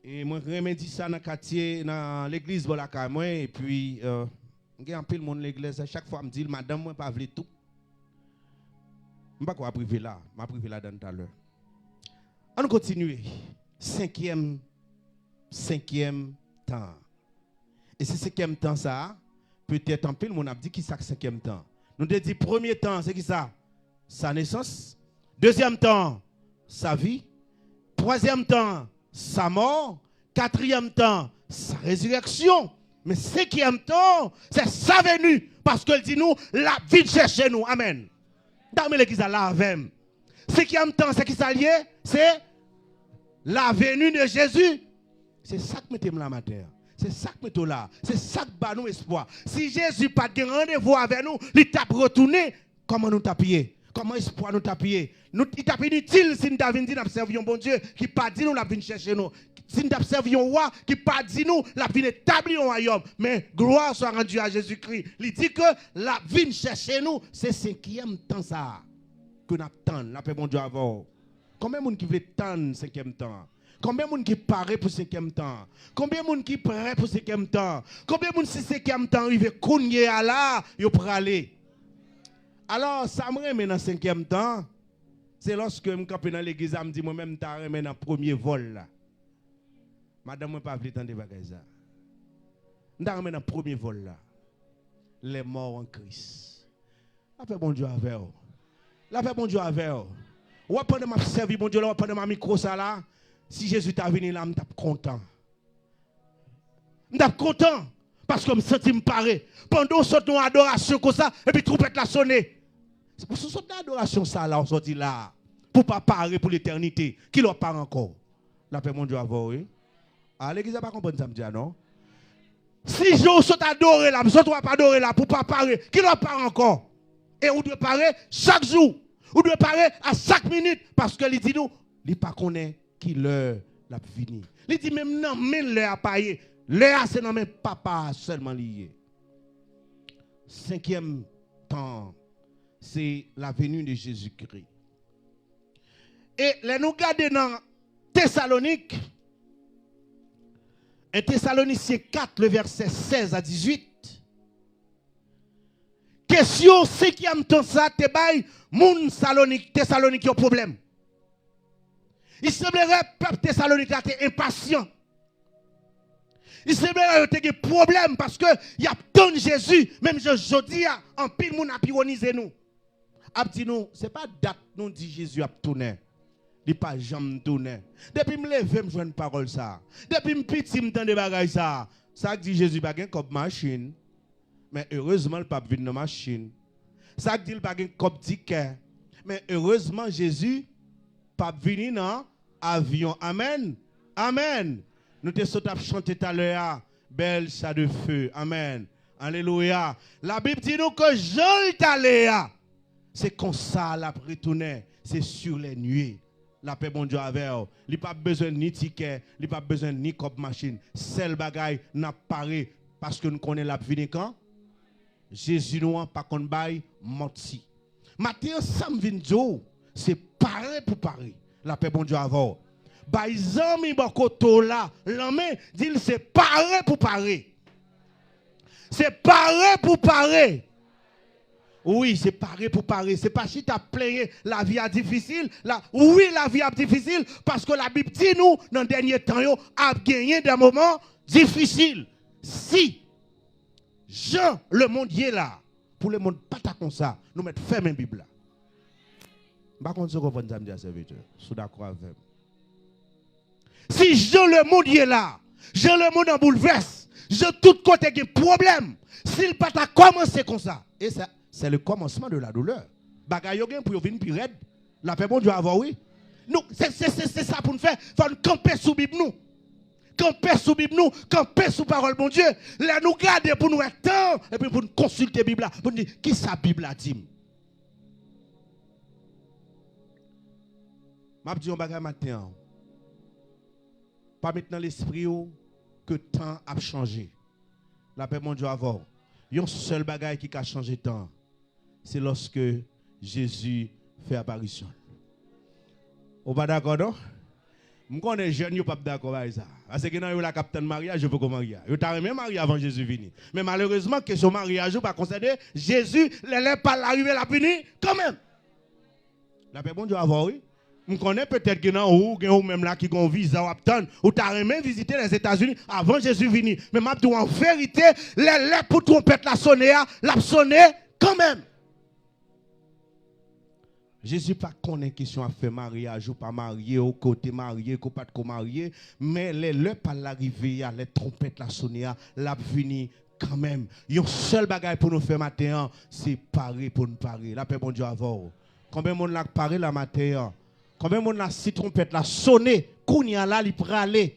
E mwen renmen di sa nan katye, nan legliz bò lakay mwen, epi, euh, m gen anpil moun legliz la, chak fwa m di l, madanm mwen pa vle tou. M pa kwè w ap rive la, m ap rive ladan l talè. Ann kontinye. Senkyèm, senkyèm tan. E se senkyèm tan sa a, petèt anpil moun ap di, "Kisa k senkyèm tan?" Nou te di premye tan, se kisa? Sa nesans. Dezyèm tan, sa vi. Twazyèm tan, sa mò. Katriyèm tan, sa rezirèksyon. Men senkyèm tan, se sa veni. Paske l di nou, l ap vin chèche nou. Amèn. Dame legliz la avè m. Senkyèm tan, se kisa l ye? Se la venue de Jésus. Se sa k mete m la maten an. Se sa k mete w la. Se sa k ba nou espwa. Si Jezi pa t gen randevou avè nou, li t ap retounen. Kòman nou t ap ye? Kòman espwa nou t ap ye? Nou, li t ap initil si n ta vin di n ap sèvi yon Bondye ki pa di nou l ap vin chèche nou. Si n t ap sèvi yon wa ki pa di nou l ap vin etabli yon wayòm. Men, gloire soit rendue à Jésus-Christ. Li di ke l ap vin chèche nou. Se senkyèm tan sa a ke n ap tann. Lapè Bondye avè w. Konbyen moun ki vle tann senkyèm tan an? Konbyen moun ki pare pou senkyèm tan an? Konbyen moun ki prè pou senkyèm tan an? Konbyen moun, si senkyèm tan an rive kounye a la, yo prale? Alò, sa m renmen nan senkyèm tan an, se lòske m kanpe nan legliz la, m di, "Mwen menm, m ta renmen nan premye vòl la." Madanm mwen pa vle tande bagay sa. "M ta renmen nan premye vòl la." Les morts en Christ. Lapè Bondye avè w. Lapè Bondye avè w. W ap pandan m ap sèvi Bondye la, w ap pandan m a mikwo sa la, si Jezi ta vini la, m t ap kontan. M t ap kontan, paske m santi m pare. Pandan w sot nan adorasyon konsa, epi twonpèt la sone. Ou sot nan adorasyon sa la, w soti la, pou w pa pare pou letènite. Kilè w ap pare ankò? Lapè Bondye avè w, wi. A, legliz la pa konprann sa m di a, non. Si jan w sot adore la, m sot w ap adore la, pou w pa pare, kilè w ap pare ankò? E ou dwe pare chak jou. Ou dwe pare a chak minit, paske li di nou, li pa konnen ki lè l ap vini. Li di menm nan men l lè a pa ye. Lè a se nan men Papa a sèlman li ye. Senkyèm tan an, se la venue de Jésus-Christ. E lè nou gade nan Tesalonik, en Tesalonisyen kat, le vèsè sèz a dizuit, kesyon senkyèm tan sa te bay moun Salonik, Tesalonik yon pwoblèm. Li sanblere pèp Tesalonik la te enpasyan. Li sanblere yo te gen pwoblèm paske y ap tann Jezi, menm jan jodi a, anpil moun ap ironize nou. Ap di nou, se pa dat nou di Jezi ap tounen. Li pa janm tounen. Depi m leve, m jwenn pawòl sa a. Depi m piti, m tande bagay sa a. Sa k di Jezi pa gen kòb machin. Men erezman, l p ap vin nan machin. Sa k di l pa gen kòb tikè. Men erezman, Jezi p ap vini nan avyon. Amèn. Amèn. Nou te sot ap chante talè a, bèl cha de fe. Amèn. Alelouya. Labib di nou ke jan l t ale a, se konsa l ap retounen. Se sur les nuées. Lapè Bondye avè w. Li p ap bezwen ni tikè, li p ap bezwen ni kòb machin. Sèl bagay, n ap pare, paske n konnen l ap vini kan? Jezi nou an pa konn bay manti. Maten an, sa m vin di w, se pare pou pare. Lapè Bondye avè w. Bay zanmi bò kote w la lanmen, di l se pare pou pare. Se pare pou pare. Wi, se pare pou pare. Se pa chita ap plenyen lavi a difisil. La, wi, lavi ap difisil, paske Labib di nou, nan dènye tan yo, ap genyen de moman difisil. Si jan lemonn ye la, pou lemonn pa ta konsa, nou mèt fèmen Bib la. M pa konn si w konprann sa m di a, sèvitè. Si w dakò avè m. Si jan lemonn ye la, jan lemonn an boulvès, jan tout kote gen pwoblèm, si l pa ta kòmanse konsa, e sa, c'est le commencement de la douleur. Bagay yo gen pou yo vin pi rèd. Lapè Bondye avè w, wi. Nou, se, se, se, se sa pou n fè. Fò n kanpe sou Bib nou. Kanpe sou Bib nou, kanpe sou pawòl Bondye. Lè nou gade pou n wè tan, epi pou n konsilte Bib la, pou n di, kisa Bib la di m? M ap di yon bagay maten an. Pa met nan lespri w ke tan ap chanje. Lapè Bondye avè w. Yon sèl bagay ki ka chanje tan an, se lòske Jezi fè aparisyon l. Ou pa dakò, non? M konnen jèn yo p ap dakò bay sa. Paske gen nan yo la k ap tann maryaj, yo poko marye a. Yo ta renmen marye avan Jezi vini. Men malerezman, kesyon maryaj ou pa konsène Jezi, lè lè pa l la rive, l ap vini kanmenm. Lapè Bondye avè w, wi. M konnen petèt gen nan ou, gen ou menm la ki gen yon viza w ap tann. Ou ta renmen vizite Lèzetazini avan Jezi vini. Men m ap di w an verite, lè lè pou twonpèt la sone a, l ap sone kanmenm. Jezi pa konnen kesyon afè maryaj ou pa marye, ou ke w te marye, ke w pa t ko marye, men lè lè pa l la rive a, lè twonpèt la sone a, l ap vini kanmenm. Yon sèl bagay pou nou fè maten an, se pare pou n pare. Lapè Bondye avè w. Konbyen moun la k pare la maten an? Konbyen moun la, si twonpèt la sone, kounye a la, li prale?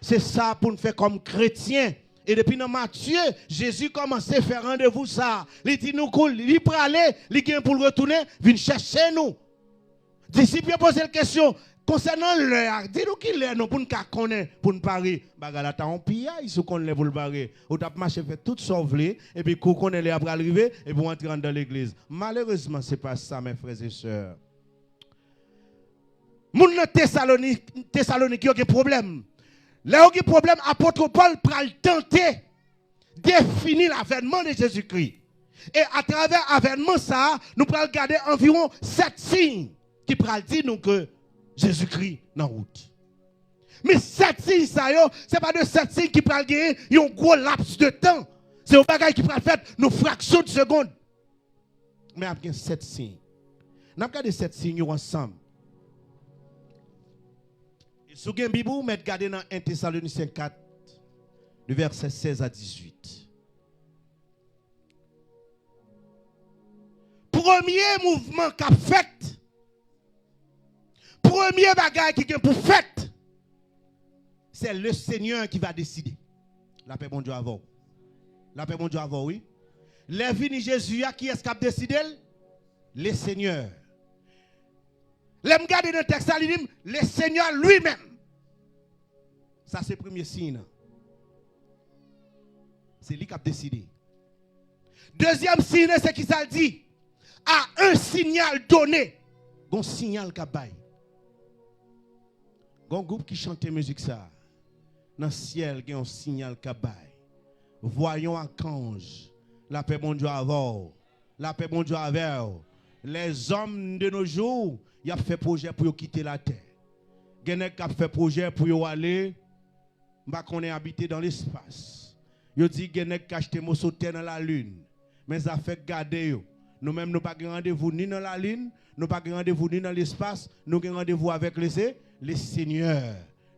Se sa pou n fè kòm kretyen. E depi nan Matye, Jezi kòmanse fè randevou sa a. Li di nou kou li prale, li gen pou l retounen, vin chèche nou. Disip yo poze l kesyon konsènan lè a. Di nou ki lè non pou n ka konnen, pou n pare. Bagay la ta yon piyay si w konn lè pou l pare. Ou t ap mache fè tout sa w vle, epi kou w konnen lè a pral rive, epi w antre anndan legliz. Malerezman, se pa sa, mes frères et sœurs. Moun nan Tesalonik, Tesalonik yo gen pwoblèm. Lè yo gen pwoblèm, apot Pòl pral tante defini l'avènement de Jésus-Christ. E atravè avènman sa a, nou pral gade anviwon sèt siy ki pral di nou ke Jezikri nan wout. Men sèt siy sa yo, se pa de sèt siy ki pral genyen yon gwo laps de tan. Se yon bagay ki pral fèt nan fraksyon de segonn. Men ap gen sèt siy. N ap gade sèt siy yo ansanm. E si w gen Bib ou, mèt gade nan en Tesalonisyen kat, de vèsè sèz a dizuit. Premye mouvman k ap fèt, premye bagay ki gen pou fèt, c'est le Seigneur qui va décider. Lapè Bondye avè w. Lapè Bondye avè w, wi. Lè vini Jezi a, kiyès k ap deside l? Le Seigneur. Lè m gade nan tèks la, li di m, le Seigneur lui-même. Sa se premye siy nan. Se li k ap deside. Dezyèm siy nan, se kisa l di? À un signal donné. Gon siyal k ap bay. Gon gwoup ki chante mizik sa. Nan syèl gen yon siyal k ap bay. Voyons archange. Lapè Bondye avè w. Lapè Bondye avè w. Lèzòm de nos jours, y ap fè pwojè pou yo kite latè. Gen nèg k ap fè pwojè pou yo ale, m pa konnen, abite dans l'espace. Yo di gen nèg k achte moso tè nan lalin. Men zafè k gade yo. Nou menm nou pa gen randevou ni nan lalin, nou pa gen randevou ni nan lespas, nou gen randevou avèk le Se-, le Senyè.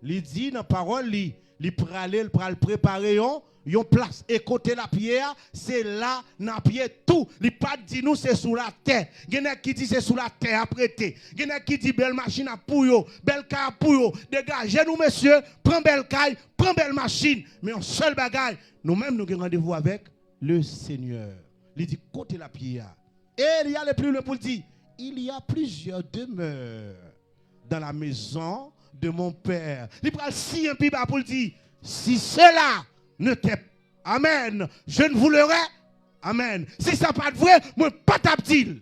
Li di nan pawòl li, li prale, l pral prepare yon, yon plas. E kote l ap ye a, se la n ap ye tou. Li pa t di nou se sou latè. Gen nèg ki di se sou latè y ap rete. Gen nèg ki di bèl machin ap pou yo, bèl kay ap pou yo. Degaje nou, mesye, pran bèl kay, pran bèl machin. Men yon sèl bagay, nou menm nou gen randevou avèk le Senyè. Li di kote l ap ye a. E li ale pli lwen pou l di, il y a plusieurs demeures dans la maison de mon père. Li pral siyen pi ba pou l di, si cela n'était, amen, je ne vous l'aurais, amen. Si sa pa t vre, mwen pa t ap di l.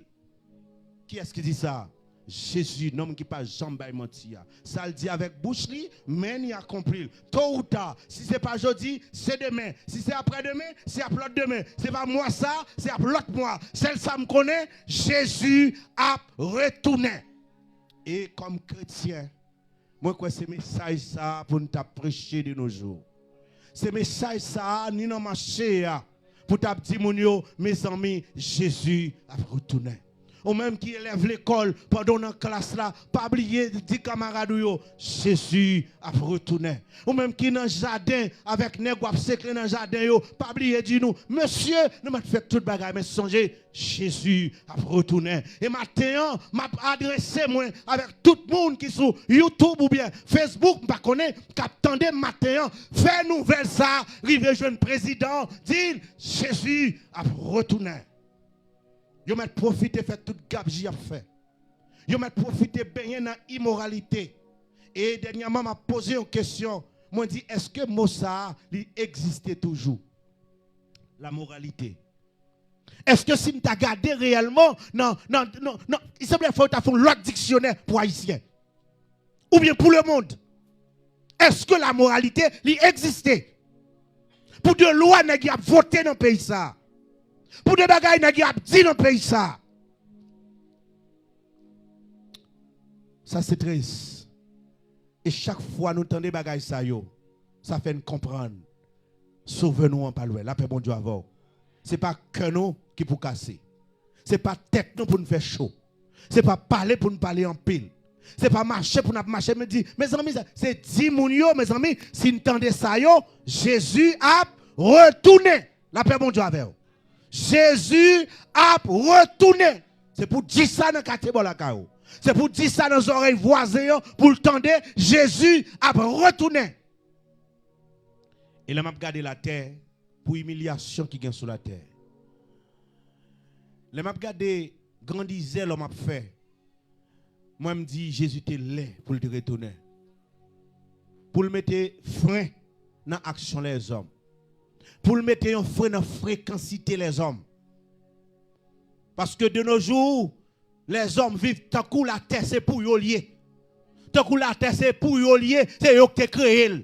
Kiyès ki di sa? Jezi, nonm ki pa janm bay manti a. Sa l di avèk bouch li, men li akonpli l. To ou ta, si se pa jodi, se demen. Si se aprè demen, se ap lòt demen. Se pa mwa sa, se ap lòt mwa. Sèl sa m konnen, Jezi ap retounen. E kòm kretyen, mwen kwè se mesaj sa a pou n t ap preche de nos jours. Se mesaj sa a, ni nan mache a, pou t ap di moun yo, mezanmi, Jezi ap retounen. Ou menm ki elèv lekòl, pandan w nan klas la, pa bliye di kamarad ou yo, Jezi ap retounen. Ou menm ki nan jaden avèk nèg w ap sekle nan jaden yo, pa bliye di nou, mesye, nou mèt fè tout bagay, men sonje, Jezi ap retounen. E maten an, m ap adrese mwen avèk tout moun ki sou YouTube oubyen Facebook, m pa konnen, k ap tande m maten an. Fè nouvèl sa a rive jwenn prezidan an, di l, Jezi ap retounen. Yo mèt pwofite fè tout gabji y ap fè. Yo mèt pwofite benyen nan imoralite. E dènyèman, m ap poze yon kesyon. Mwen di, èske mo sa a, li egziste toujou? Lamoralite. Èske si m ta gade reyèlman nan, nan, nan, nan, li sanble fò yo ta fè yon lòt diksyonè pou ayisyen? Oubyen pou lemonn? Èske lamoralite, li egziste? Pou de lwa nèg y ap vote nan peyi sa a? Pou de bagay nèg y ap di nan peyi sa a? Sa se tris. E chak fwa nou tande bagay sa yo, sa fè n konprann Sovè nou an pa lwen. Lapè Bondye avè w. Se pa kè nou ki pou kase. Se pa tèt nou pou n fè cho. Se pa pale pou n pale anpil. Se pa mache pou n ap mache. Men di, mezanmi, sa, se di moun yo, mezanmi, si n tande sa yo, Jezi ap retounen. Lapè Bondye avè w. Jezi ap retounen. Se pou di sa nan katye bò lakay ou. Se pou di sa nan zòrèy vwazen an, pou l tande, Jezi ap retounen. E lè m ap gade latè, pou imilyasyon ki gen sou latè, lè m ap gade grandizè lòm ap fè, mwen, m di Jezi te lè pou l te retounen. Pou l mete fren nan aksyon lèzòm. Pou l mete yon fren nan frekansite lèzòm. Paske de nos jours, lèzòm viv tankou latè se pou yo l ye. Tankou latè se pou yo l ye, se yo k te kreye l.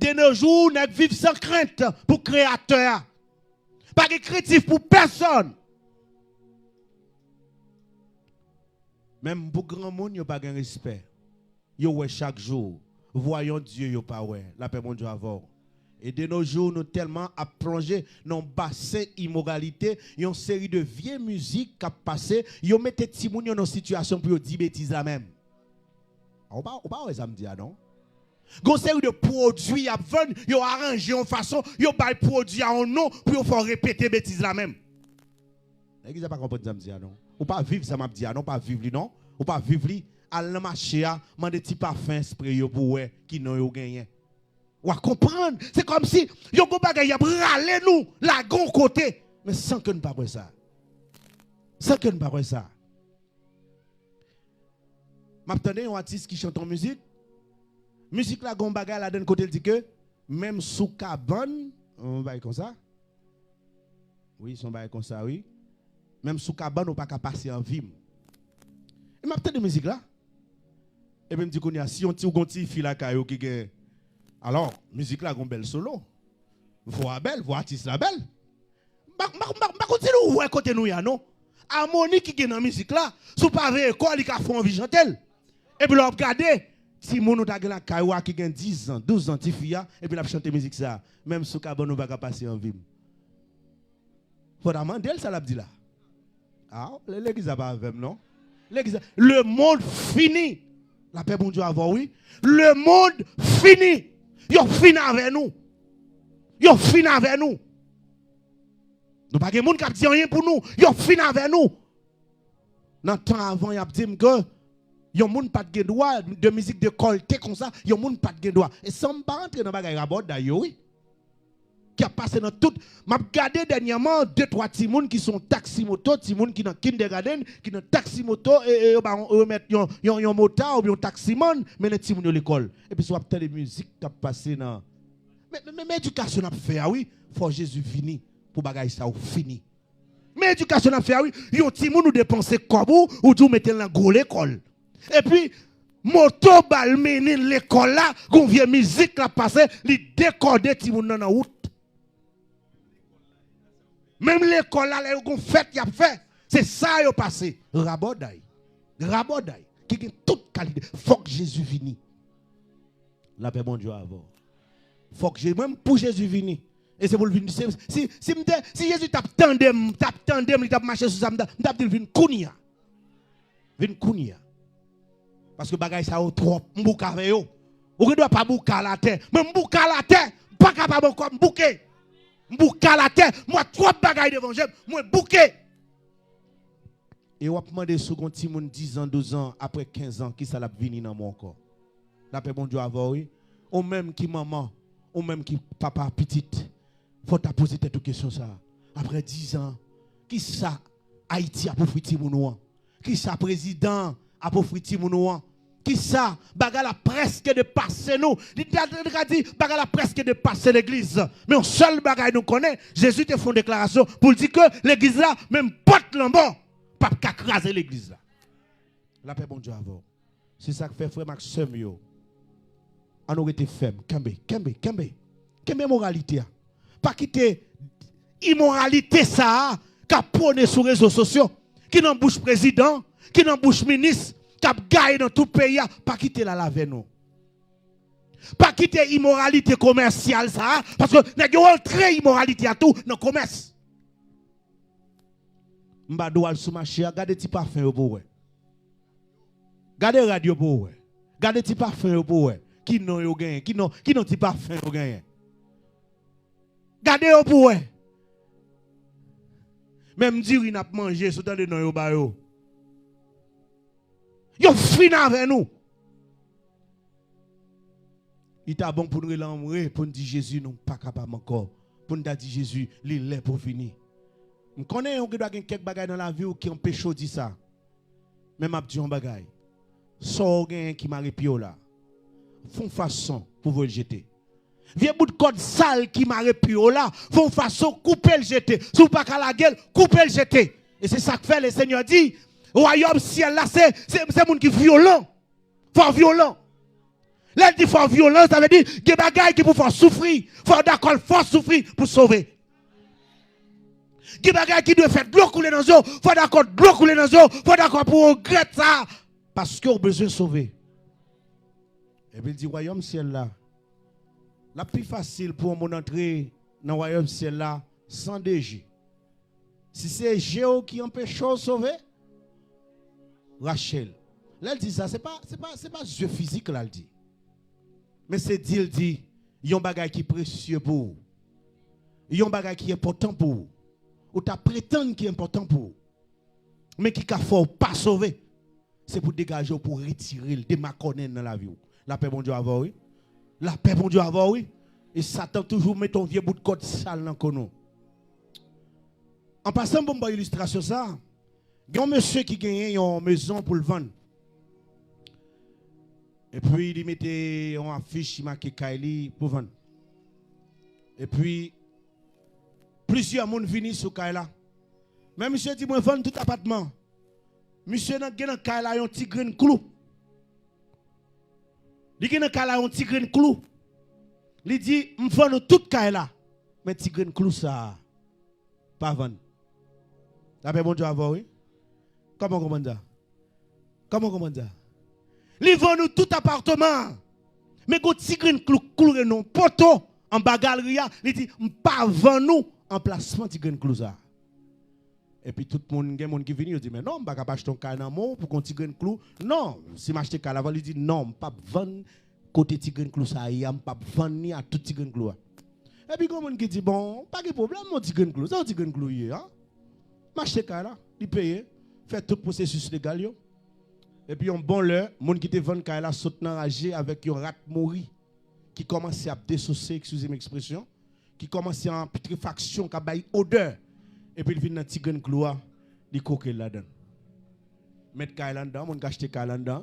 De nos jours, nèg viv san krent pou Kreyatè a. Pa gen krentif pou pèsonn. Menm pou granmoun, yo pa gen respè. Yo wè chak jou. Voyons Dieu, yo pa wè. Lapè Bondye avè w. E de nos jours, nou tèlman ap plonje nan yon basen imoralite, yon seri de vye mizik k ap pase, yo mete timoun yo nan sitiyasyon pou yo di betiz la menm. Ou pa, ou pa wè sa m di a non? Gon seri de pwodui y ap vann, yo aranje yon fason, yo bay pwodui a yon non pou yo fè w repete betiz la menm. Legliz la pa konprann sa m di a non. Ou pa viv sa m ap di a non, ou pa viv li non. Ou pa viv li, al nan mache a, mande ti pafen espre yo pou w wè ki non yo genyen. W a konprann. Se kòmsi yo gon bagay y ap rale nou, lage yon kote. Men san ke n pa kwè sa. San ke n pa kwè sa. M ap tande yon atis ki chante yon mizik. Mizik la gon bagay ladan l kote l di ke menm sou kabann, yon bagay konsa. Wi, se yon bagay konsa, wi. Menm sou kabann, ou pa ka pase anvi m. E m ap tande mizik la. Epi m di kounye a, si yon ti, ou gon ti fi lakay ou ki gen. Alò, mizik la gon bèl solo. Vwa bèl, vwa atis la bèl. M pa, m pa, m pa, m pa konn si nou wè kote nou ye a non. Amoni ki gen nan mizik la, si w pa veye kò, li ka fè w anvi chante l. Epi lè w ap gade, timoun ou ta gen lakay ou a ki gen diz an, douz an, tifi a, epi l ap chante mizik sa. Menm sou kabann ou pa ka pase anvi m. Fò w ta mande l sa l ap di la. A, le- legliz la pa avè m non. Legliz la, le monde fini. Lapè Bondye avè w, wi. Le monde fini. Yo fin avè nou. Yo fin avè nou. Nou pa gen moun k ap di anyen pou nou. Yo fin avè nou. Nan tan avan, y ap di m ke yon moun pa t gen dwa, de mizik dekòlte konsa, yon moun pa t gen dwa. E san m pa rantre nan bagay rabòday yo, wi. Ki ap pase nan tout. M ap gade dènyèman, de twa timoun ki se yon taksi moto, timoun ki nan kindergarten, ki nan taksi moto, e, e yo ba yon, remèt yon, yon, yon mota oubyen yon taksimann, mennen timoun yo lekòl. Epi si w ap tande mizik k ap pase nan. Men, men, men, men edikasyon n ap fè a, wi. Fò Jezi vini pou bagay sa yo fini. Men edikasyon n ap fè a, wi. Yon timoun ou depanse kòb ou, ou di w mete l nan gwo lekòl. Epi, moto ba l mennen l lekòl la, gon vye mizik l ap pase, li dekòde timoun nan nan wout. Menm lekòl la, lè yo gon fèt y ap fè, se sa yo pase. Rabòday. Rabòday. Ki gen tout kalite. Fòk Jezi vini. Lapè Bondye avè w. Fòk Je- mwen, m pou Jezi vini. E se pou l vin. Se- si, si m te, si Jezi t ap tande m, t ap tande m, li t ap mache sou sa, m t ap, m t ap di l vin kounye a. Vin kounye a. Paske bagay sa yo twòp, m bouke avè yo. Ou gen dwa pa bouke alatè. Mwen, m bouke alatè. M pa kapab ankò, m bouke. M bouke alatè. M wè twòp bagay devan je m. Mwen bouke. E w ap mande sou gon timoun diz an, douz an, apre kenz an, kisa l ap vini nan men w ankò? Lapè Bondye avè w, wi. Ou menm ki manman, ou menm ki papa pitit, fò w ta poze tèt ou kesyon sa a. Apre diz an, kisa Ayiti ap ofri timoun ou an? Kisa prezidan ap ofri timoun ou an? Kisa? Bagay la prèske depase nou. Li te, li te ka di, bagay la prèske depase legliz. Men yon sèl bagay nou konnen, Jezi te fè yon deklarasyon pou l di ke legliz la, menm pòt lanmò p ap ka kraze legliz la. Lapè Bondye avè w. Se sa k fè, frè m ak sè m yo, ann nou rete fèm. Kenbe, kenbe, kenbe. Kenbe moralite a. Pa kite imoralite sa a k ap pwone sou rezo sosyo, ki nan bouch prezidan, ki nan bouch minis, k ap gaye nan tout peyi a, pa kite l al avè nou. Pa kite imoralite komèsyal sa a, paske nèg yo antre imoralite a tou nan komès. M ba dwa l sou mache a, gade ti pafen yo pou w wè. Gade rad yo pou w wè. Gade ti pafen yo pou w wè. Ki non yo genyen? Ki non, ki non ti pafen yo genyen? Gade yo pou w wè. Menm diri n ap manje, si w tande non yo ba yo. Yo fin avè nou. Li ta bon pou n rele anmwe, pou n di Jezi, nou pa kapab ankò. Pou n ta di Jezi, li lè pou w vini. M konnen ou gen dwa gen kèk bagay nan lavi w ki anpeche w di sa. Men m ap di w yon bagay. Sa w genyen ki mare pye w la, fè yon fason pou voye l jete. Vye bout kòd sal ki mare pye w la, fè yon fason koupe l jete. Si w pa ka lage l, koupe l jete. E se sa k fè Lesenyè di, wayòm syèl la, se, se, se moun ki vyolan. Fò w vyolan. Lè l di fò w vyolan, sa vle di gen bagay ki pou fè w soufri. Fò w dakò l fè w soufri pou sove. Gen bagay ki dwe fè dlo koule nan zye w. Fò w dakò dlo koule nan zye w. Fò w dakò pou w regrèt sa. Paske w bezwen sove. Epi l di wayòm syèl la, L ap pi fasil pou yon moun antre nan wayòm syèl la san de je. Si se je w ki anpeche w sove, rache l. Lè l di sa, se pa, se pa, se pa zye fizik la l di. Men se di l di yon bagay ki presye pou ou. Yon bagay ki enpòtan pou ou. Ou ta pretann ki enpòtan pou ou. Men ki ka fè w pa sove. Se pou degaje w, pou retire l, demakònen l nan lavi w. Lapè Bondye avè w, wi. Lapè Bondye avè w, wi. E Satan toujou mete yon vye bout kòd sal nan kò nou. An pasan, pou m ba w ilistrasyon sa, gen yon mesye ki genyen yon mezon pou l vann. Epi li mete yon afich ki make kay li pou vann. Epi plizyè moun vini sou kay la. Men misye di, "Mwen vann tout apatman." Misye nan, gen nan kay la yon ti grenn klou. Li gen nan kay la yon ti grenn klou. Li di, "M vann ou tout kay la. Men ti grenn klou sa a, pa vann." Lapè Bondye avè w, wi. Kòman w konprann sa? Kòman w konprann sa? Li vann ou tout apatman an. Men gon ti grenn klou, kloure nan yon poto anba galri a. Li di, "M pa vann ou anplasman ti grenn klou sa a." Epi tout moun, gen moun ki vini, yo di, "Men non, m pa ka achte yon kay nan men w pou gon ti grenn klou." Non, si m achte kay la, li di, "Non, m p ap vann kote ti grenn klou sa a ye a, m p ap vann li a tout ti grenn klou a." Epi gon moun ki di, "Bon, pa gen pwoblèm, yon ti grenn klou, se yon ti grenn klou ye a." M achte kay la, li peye, fè tout pwosesis legal yo. Epi yon bon lè, moun ki te vann kay la sot nan raje avèk yon rat mouri ki kòmanse ap desouse, eskize m ekspresyon, ki kòmanse an pitrefaksyon, k ap bay odè, epi l vin nan ti grenn klou a, li koke l ladan l. Mèt kay la anndan, moun k achte kay la anndan.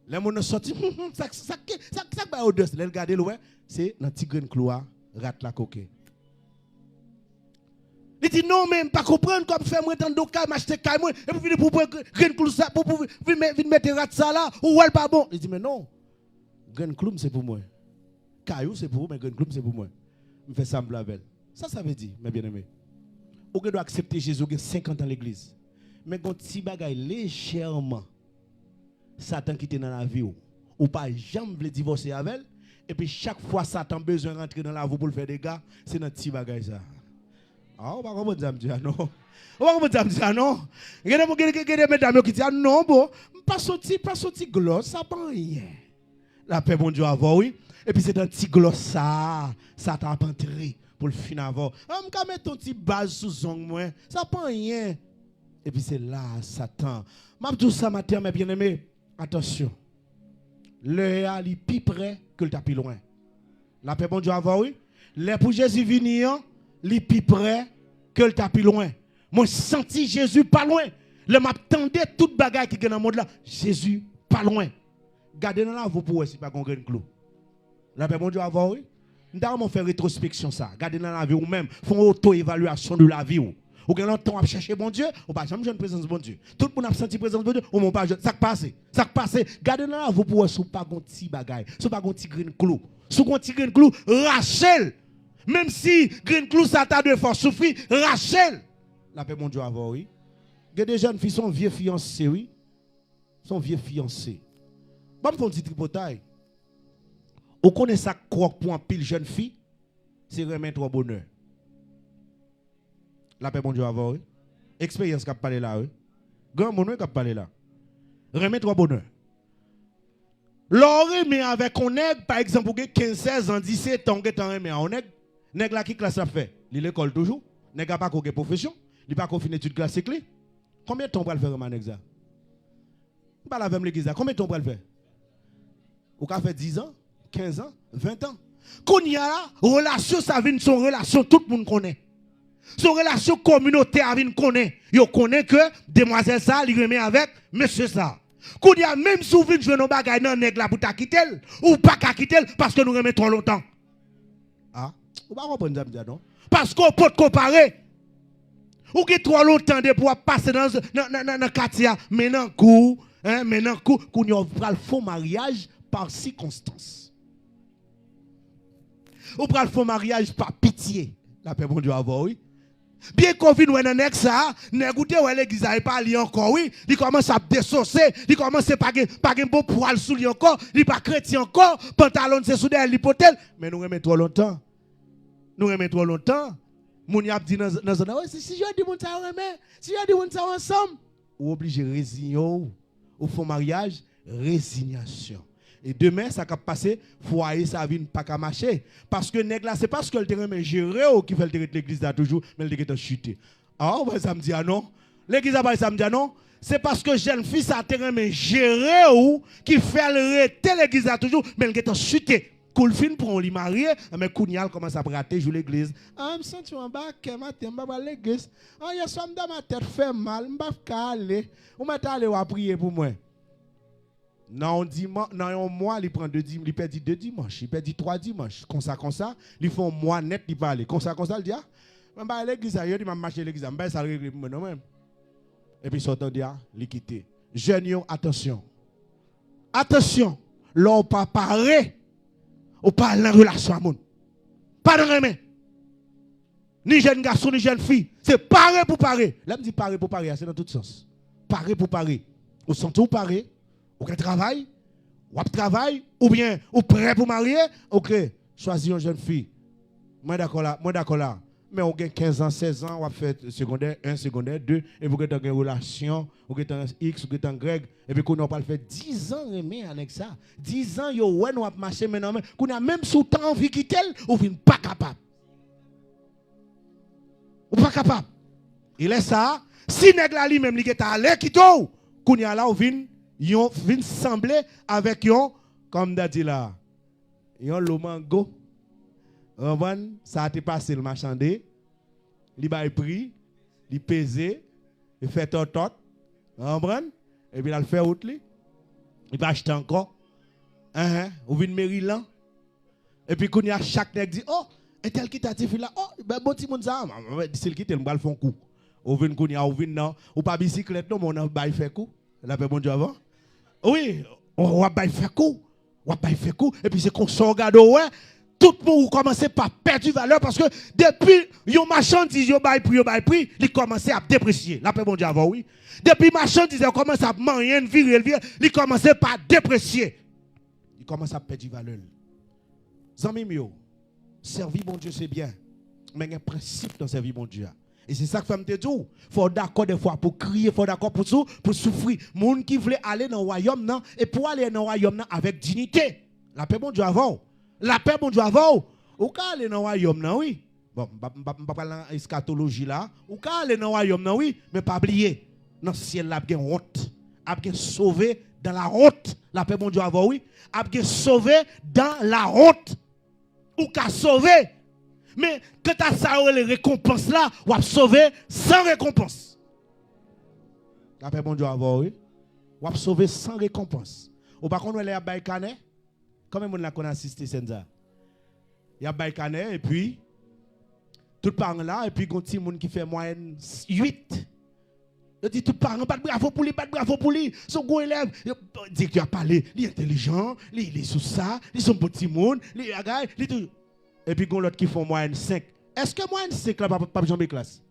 Lè moun nan sòti, sa, sa, sa, sa k bay odè, lè l gade l, wè, se nan ti grenn klou a, rat la koke. Li di, "Non, men m pa konprann kòman fè mwen t anndan kay, m achte kay mwen, epi w vini pou pran grenn klou sa, pou, pou vin, vin mete rat sa la, ou wè l pa bon." Li di, "Men non, grenn klou m se pou mwen. Kay ou se pou ou, men grenn klou m se pou mwen. M fè sa m vle avè l." Sa sa vle di, mè byeneme? Ou gen dwa aksepte Jezi, ou gen senkant an legliz. Men gon ti bagay lejèman Satan kite nan lavi w, ou pa janm vle divòse avè l, epi chak fwa Satan bezwen rantre nan lavi w pou l fè dega, se nan ti bagay sa. A, ou pa konprann sa m di a, non. Ou pa konprann sa m di a, non. Gen de, gen, gen, gen de medam yo ki di, "A, non, bon, m pa soti, pa soti glòs, sa pa anyen." Lapè Bondye avè w, wi. Epi se nan ti glòs sa a, Satan ap antre pou l fin avè w. "A, m ka mete yon ti baz sou zong mwen, sa pa anyen." Epi se la a Satan. M ap di w sa maten an, mè byeneme, atansyon. Lè a, li pi pre ke l ta pi lwen. Lapè Bondye avè w, wi. Lè pou Jezi vini an, li pi pre ke l ta pi lwen. Mwen santi Jezi pa lwen. Lè m ap tande tout bagay ki gen nan mond la, Jezi pa lwen. Gade nan lavi w pou w wè si pa gon grenn klou. Lapè Bondye avè w, wi. M ta renmen w fè retwospeksyon sa. Gade nan lavi w menm. Fè yon oto evalyasyon de lavi w. Ou gen lontan w ap chèche Bondye, ou pa janm jwenn prezans Bondye. Tout moun ap santi prezans Bondye, ou menm ou pa jwenn. Sa k pase? Sa k pase? Gade nan lavi w pou w wè si w pa gon ti bagay, si w pa gon ti grenn klou. Si w gon ti grenn klou, rache l. Menm si grenn klou sa ta dwe fè w soufri, rache l. Lapè Bondye avè w, wi. Gen de jèn fi, se yon vye fiyanse, wi. Se yon vye fiyanse. Ban m fè yon ti tripotay. Ou konnen sa k kwòk pou anpil jèn fi? Se renmen twò bonè. Lapè Bondye avè w, wi. Eksperyans k ap pale la, wi. Granmoun, wi, k ap pale la. Renmen twò bonè. Lè w renmen avèk yon nèg, pa egzanp, ou gen kenz, sèz an, disèt an, ou gentan renmen a yon nèg. Nèg la, ki klas l ap fè? Li lekòl toujou. Nèg la pako gen pwofesyon. Li pako fin etid klasik li. Konbyen tan w pral fè renmen a nèg sa? Pale avè m legliz la. Konbyen tan w pral fè? Ou ka fè diz an, kenz an, ven an. Kounye a la, relasyon sa vin se yon relasyon tout moun konnen. Se yon relasyon kominote a vin konnen. Yo konnen ke demwazèl sa, li renmen avèk mesye sa. Kounye a, menm si w vin jwenn yon bagay nan nèg la pou ta kite l, ou pa ka kite l paske nou renmen twò lontan. A, ou pa konprann sa m di a, non. Paske w potko pare. Ou gen twò lontan depi w ap pase nan, nan, nan, nan, nan katye a. Men nan kou, en, men nan kou. Kounye a w pral fè yon maryaj pa sikonstans. Ou pral fè yon maryaj pa pitye. Lapè Bondye avè w, wi. Byen ke w vin wè nan nèg sa, nèg ou te wè legliz la, e pa li ankò, wi. Li kòmanse ap desose, li kòmanse pa gen, pa gen bon pwal sou li ankò, li pa kretyen ankò, pantalon se sou dèyè l li pote l. Men nou renmen twò lontan. Nou renmen twò lontan. Moun y ap di nan, nan zòn nan, "Wi, si, si jan di moun sa yo renmen, si jan di moun sa yo ansanm." Ou oblije reziyen w. Ou fè yon maryaj, rezinyasyon. E demen, sa k ap pase, fwaye sa vin pa ka mache. Paske nèg la, se paske l te renmen jere w ki fè l te ret legliz la toujou, men l te gentan chite. A, ou pa wè sa m di a non? Legliz la pa wè sa m di a non? Se paske jèn fi sa te renmen jere w ki fè l rete legliz la toujou, men l gentan chite. Kou l fin pran w, li marye, men kounye a l kòmanse ap rate jou legliz. A, m santi w anba kè maten, m pa pral legliz. A, yèswa m dòmi a tèt fè mal, m pa ka ale. Ou mèt ale, w a priye pou mwen. Nan yon diman-, nan yon mwa, li pran de dim-, li pèdi de dimanch, li pèdi twa dimanch. Konsa, konsa, li fè yon mwa nèt, li pa ale. Konsa, konsa, li di, a, mwen pa ale legliz la, yo di m ap mache legliz la, m pa sa l regle pou mwen, non, mwen. Epi sa w tande a, li kite. Jèn yo, atansyon. Atansyon, lè w pa pare, ou pa al nan relasyon a moun. Pa nan renmen. Ni jèn gason, ni jèn fi. Se pare pou pare. Lè m di pare pou pare a, se nan tout sans. Pare pou pare. Ou santi w pare, ou gen travay, w ap travay, oubyen ou prè pou marye, oke, chwazi yon jèn fi. Mwen dakò la, mwen dakò la. Men ou gen kenz an, sèz an, w ap fè segondè en, segondè de, epi ou gentan gen relasyon, ou gentan iks, ou gentan grèg, epi kounye a w pral fè diz an renmen a nèg sa. Diz an yo wè nou ap mache men nan men. Kounye a, menm si w ta anvi kite l, ou vin pa kapab. Ou pa kapab. E lè sa a, si nèg la li menm li gentan ale kite w, kounye a la ou vin yon, vin sanble avèk yon, kòm m ta di la, yon lo mango. Ou konprann? Sa a te pase l machande, li bay pri, li peze, li fè tòtòt. Ou konprann? Epi l al fè wout li. Li pa achte ankò. Enhen, ou vin merilan. Epi kounye a, chak nèg di, "O, entèl kite a tifi la, o, bon timoun sa a, si l kite l, m pral fè yon kou." Ou vin kounye a, ou vin nan, ou pa bisiklèt non, men w nan bay fè kou. Lapè Bondye avè w. Wi, w ap bay fè kou, w ap bay fè kou, epi se konsa w gade w wè, tout moun ou kòmanse pa pèdi valè, paske depi yon machandiz yo bay pri, yo bay pri, li kòmanse ap depresye. Lapè Bondye avè w, wi. Depi machandiz la kòmanse ap manyen, vire l, vire, li kòmanse pa depresye. Li kòmanse ap pèdi valè l. Zanmi m yo, sèvi Bondye se byen, men gen prensip nan sèvi Bondye a. E se sa k fè m te di w, fò w dakò dèfwa pou kriye, fò w dakò pou sou, pou soufri. Moun ki vle ale nan wayòm nan, e pou ale nan wayòm nan avèk diyite. Lapè Bondye avè w. Lapè Bondye avè w. Ou ka ale nan wayòm nan, wi. Bon, m p ap, m p ap, m p ap pral nan eskatoloji la. Ou ka ale nan wayòm nan, wi, men pa bliye, nan syèl la ap gen wont. Ap gen sove dans la honte. Lapè Bondye avè w, wi. Ap gen sove dans la honte. Ou ka sove. Men, kanta sa yo rele rekonpans la, w ap sove san rekonpans. Lapè Bondye avè w, wi. W ap sove san rekonpans. Ou pa konn wè lè y ap bay kanè? Konbyen moun la konn asiste sèn sa? Y ap bay kanè, epi tout paran la, epi gon timoun ki fè mwayèn uit. Yo di tout paran, "Bat bravo pou li, bat bravo pou li. Se yon gwo elèv." Yo, direktè a pale, "Li entèlijan, li, li sou sa, li se yon bon timoun, li agay, li tou." Epi gon lòt ki fè yon mwayèn senk. Èske mwayèn senk la p ap, p ap janbe klas?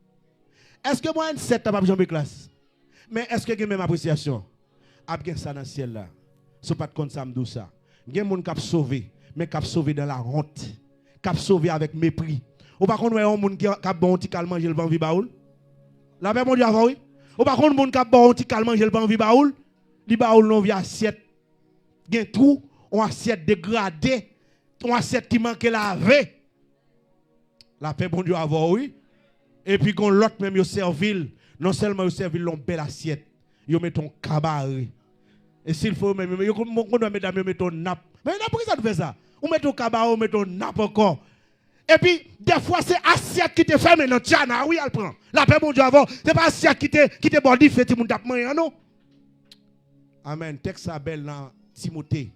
Èske mwayèn sèt la p ap janbe klas? Men èske gen menm apresyasyon? Ap gen sa nan syèl la. Si w pa t konn sa, m di w sa. Gen moun k ap sove, men k ap sove dans la honte. K ap sove avèk mepri. Ou pa konn wè yon moun ki, k ap ba w yon ti kal manje, l pa anvi ba ou l? Lapè Bondye avè w, wi. Ou pa konn moun k ap ba w yon ti kal manje, l pa anvi ba ou l? Li ba ou l nan yon vye asyèt gen twou, yon asyèt degrade, yon asyèt ki manke lave. Lapè Bondye avè w, wi. Epi gon lòt menm yo sèvi l. Non sèlman yo sèvi l nan yon bèl asyèt, yo mete yon kabare. E si l fè yo menm, yo, yo konn, konn wè medam yo mete yon nap. Men nan poukisa nou fè sa? Ou mete yon kabare, ou mete yon nap ankò. Epi, dèfwa se asyèt ki te fèmen nan djana, wi, al pran. Lapè Bondye avè w. Se pa asyèt ki te, ki te bò dife timoun t ap manyen an, non. Amèn. Tèks sa bèl nan Timote.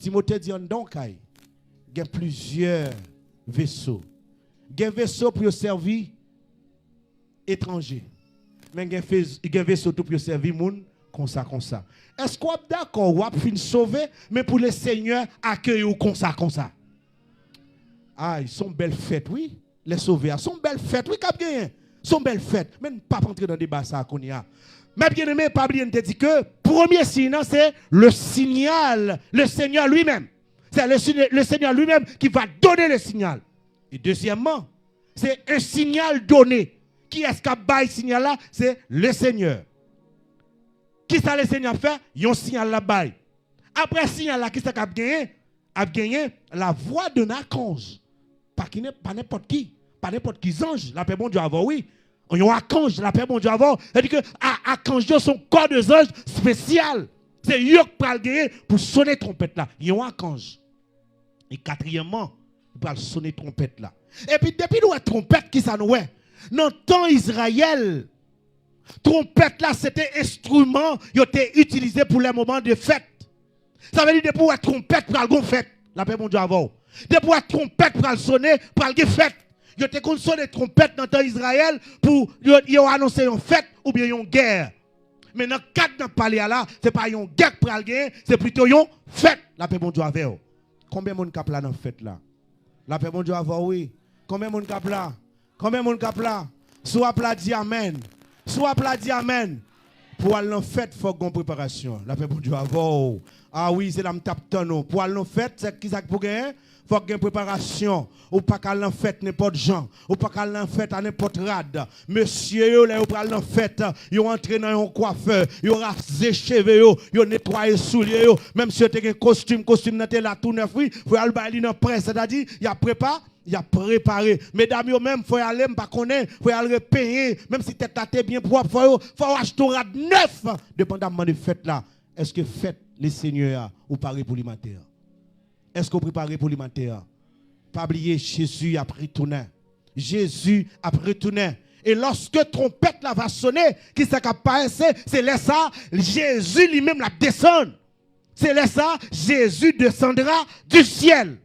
Timote di anndan w kay gen plizyè veso. Gen veso pou yo sèvi etranje. Men gen fez-, gen veso tou pou yo sèvi moun konsa, konsa. Èske w ap dakò w ap fin sove, men pou Lesenyè akeyi w konsa, konsa? Ay, se yon bèl fèt, wi. Lè sove a, se yon bèl fèt, wi, k ap genyen. Se yon bèl fèt. Men n p ap antre nan deba sa a kounye a. Mes bien-aimés, pa bliye n te di ke premye siy nan se le signal, le Seigneur lui-même. C'est le, Seigneur- le Seigneur lui-même qui va donner le signal. E dezyèmman, se un signal donné. Kiyès k ap bay sinyal la? Se le Seigneur. Kisa le Seigneur ap fè? Yon sinyal l ap bay. Apre sinyal la, kisa k ap genyen? Ap genyen la voix d'un archange. Pa ki nen- pa nenpòt ki, pa nenpòt ki zanj, lapè Bondye avè w, wi. Yon akanj, lapè Bondye avè w. Sètadi ke a- akanj yo se yon kò de zanj espesyal. Se yo k pral genyen pou sonnen twonpèt la. Yon akanj. E katriyèmman, li pral sonnen twonpèt la. Epi depi nou wè twonpèt, kisa nou wè? Nan tan Izrayèl, twonpèt la se te enstriman yo te itilize pou lè moman de fèt. Sa vle di depi w wè twonpèt pral gon fèt, lapè Bondye avè w. Depi w wè twonpèt pral sonnen, pral gen fèt. Yo te konn sonnen twonpèt nan tan Izrayèl pou yo, yo anonse yon fèt oubyen yon gè. Men nan kad n ap pale a la, se pa yon gè k pral genyen, se plito yon fèt. Lapè Bondye avè w. Konbyen moun k ap la nan fèt la? Lapè Bondye avè w, wi. Konbyen moun k ap la? Konbyen moun k ap la? Si w ap la, di amèn. Si w ap la, di amèn. Pou w al nan fèt, fòk gon preparasyon. Lapè Bondye avè w. A wi, se la m t ap tann ou. Pou w al nan fèt, se kisa k pou genyen? Fòk gen preparasyon. Ou pa ka al nan fèt nenpòt jan. Ou pa ka al nan fèt a nenpòt rad. Mesye yo, lè yo pral nan fèt, yo antre nan yon kwafè, yo raze cheve yo, yo netwaye soulye yo. Menm si yo te gen kostim, kostim nan te la tou nèf, wi. Fò y al bay li nan prè, sètadi, y ap prepa, y ap prepare. Medam yo menm, fò y ale, m pa konnen, fò y al repenyen. Menm si tèt la te byen pwòp, fò yo, fò yo achte yon rad nèf. Depandamman de fèt la, èske fèt Lesenyè a, ou pare pou li maten an? Èske w prepare pou li maten an? Pa bliye, Jezi ap retounen. Jezi ap retounen. E lòske twonpèt la va sonnen, kisa k ap pase? Se lè sa a, Jezi li menm l ap desann. Se lè sa a, Jésus descendra du ciel.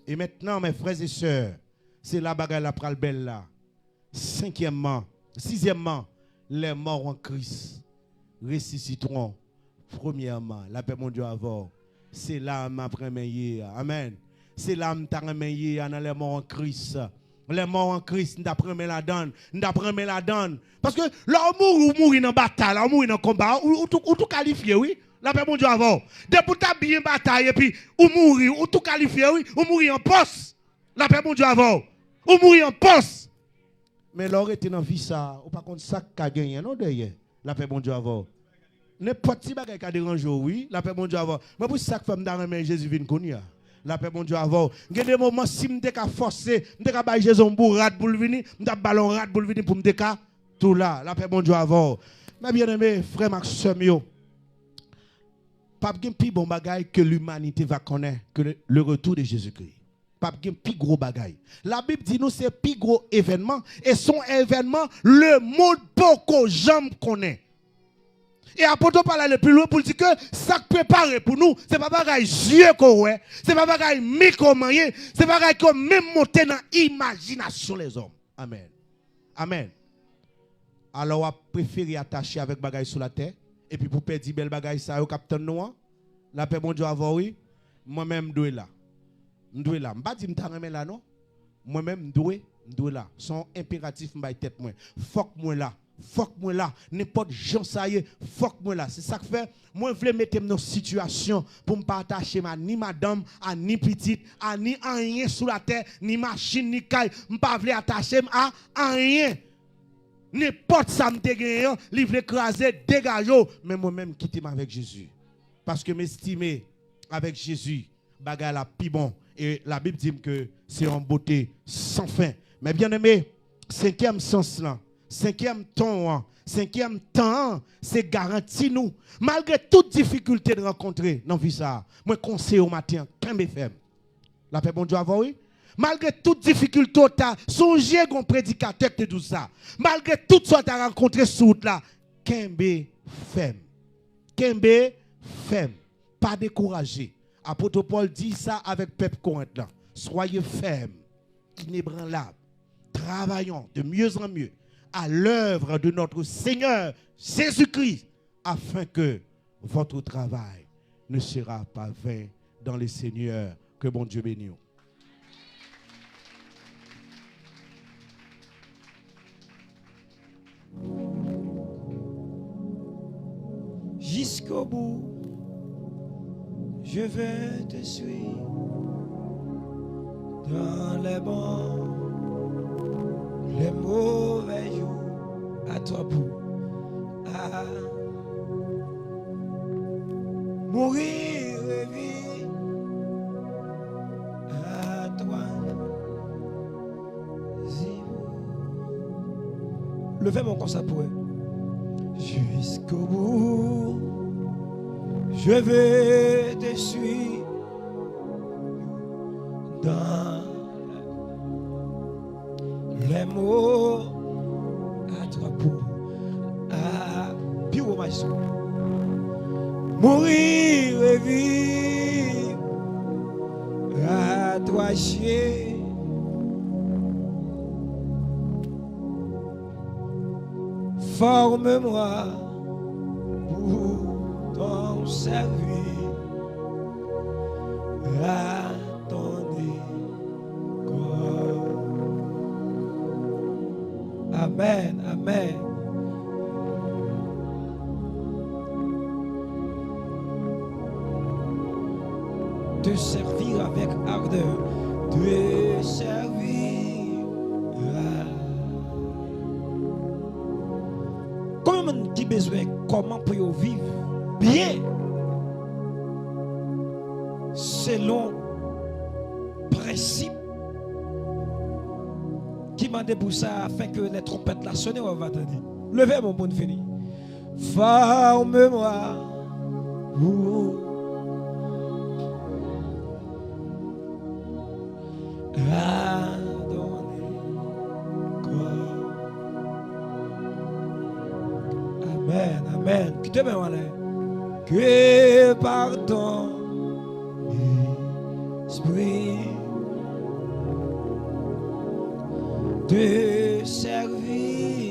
Et maintenant, mes frères et sœurs, se la bagay la pral bèl la. Senkyèmman, sizyèmman, les morts en Christ ressusciteront premièrement. Lapè Bondye avè w. Se la m ap renmen ye a. Amèn. Se la m ta renmen ye a nan les morts en Christ. Les morts en Christ, m t ap renmen ladan l. M t ap renmen ladan l. Paske lè w mouri, ou mouri nan batay la, ou mouri nan konba, ou, ou tou, ou tou kalifye, wi. Lapè Bondye avè w. Depi w ta byen batay epi ou mouri, ou tou kalifye, wi. Ou mouri an pòs. Lapè Bondye avè w. Ou mouri an pòs. Men lè w rete nan vi sa a, ou pa konn sa k ka genyen non dèyè. Lapè Bondye avè w. Nenpòt ti bagay ka deranje w, wi. Lapè Bondye avè w. Mwen, pou sa k fè m ta renmen Jezi vin kounye a. Lapè Bondye avè w. Gen de moman, si m te ka fòse, m te ka bay Jezi yon bourad pou l vini, m t ap ba l yon rad pou l vini pou m te ka tou la. Lapè Bondye avè w. Mes bien-aimés, frè m ak sè m yo, p ap gen pi bon bagay ke limanite va konnen ke le, le retour de Jésus-Christ. P ap gen pi gwo bagay. Labib di nou se pi gwo evènman, e se yon evènman lemonn poko janm konnen. E apot Pòl ale pi lwen pou l di ke sa k prepare pou nou, se pa bagay zye ko wè, se pa bagay men ko manyen, se bagay ke menm monte nan imajinasyon lèzòm. Amèn. Amèn. Alò w ap prefere atache avèk bagay sou latè, epi pou pèdi bèl bagay sa yo k ap tann nou an? Lapè Bondye avè w, wi. Mwen menm m dwe la. M dwe la. M pa di m ta renmen la non. Mwen menm m dwe, m dwe la. Se yon enperatif m bay tèt mwen. Fòk mwen la. Fòk mwen la. Nenpòt jan sa ye, fòk mwen la. Se sa k fè mwen vle mete m nan sitiyasyon pou m pa atache m a ni madanm, a ni pitit, a ni anyen sou latè, ni machin, ni kay. M pa vle atache m a anyen. Nenpòt sa m te genyen an, li vle kraze, degaje w. Men mwen menm, kite m avèk Jezi. Paske m estime, avèk Jezi, bagay la pi bon. E Labib di m ke se yon bote san fen. Mes bien-aimés, senkyèm sans lan, senkyèm ton an, senkyèm tan an, se garanti nou. Malgre tout difikilte n rankontre nan vi sa a, mwen konseye w maten an, kenbe fèm. Lapè Bondye avè w, wi. Malgre tout difikilte w ta, sonje gon predikatè k te di w sa. Malgre tout sa w ta rankontre sou wout la, kenbe fèm. Kenbe fèm. Pa dekouraje. Apot Pòl di sa avèk pèp Korent lan. Soyez fermes, inébranlables, travaillons de mieux en mieux à l'œuvre de notre Seigneur Jésus-Christ, afin que votre travail ne sera pas vain dans le Seigneur. Que Bondye beni w. Jusqu'au bout, je vais te suivre dans les bons, les mauvais jours. À toi pour, à mourir et vivre, à toi. Leve men w konsa pou wè. Jusqu'au bout, je vais te suivre dans les mots à trois pour, à pi wo maestro. Mourir et vivre à toi, Dieu. Forme-moi pour ton service à ton égard. Amen, amen. Te servir avec ardeur. Te servir. Konbyen moun ki bezwen kòman pou yo viv byen selon prensip ki mande pou sa, afin ke lè twonpèt la sone, w ap tande. Leve men w pou n fini. Forme-moi pour adonner corps. Amen, amen. Kite men w anlè. Que par ton esprit te servir.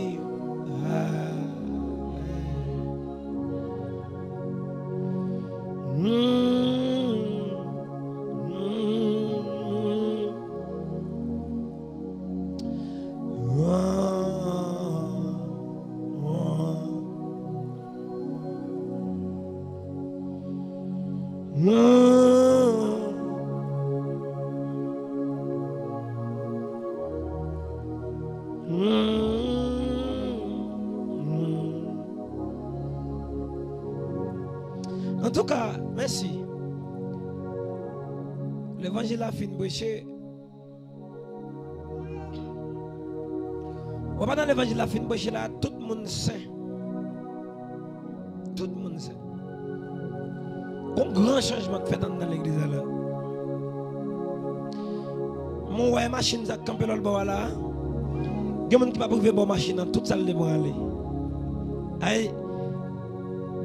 Antouka, mèsi. Levanjil la fin preche. Ou pa nan levanjil la fin preche la, tout moun sen. Tout moun sen. Gon gran chanjman k fèt anndan legliz la la. Mwen wè machin sa k kanpe lòt bò a la. Gen moun ki p ap rive bò machin nan, tout sa l te pran ale. Ay,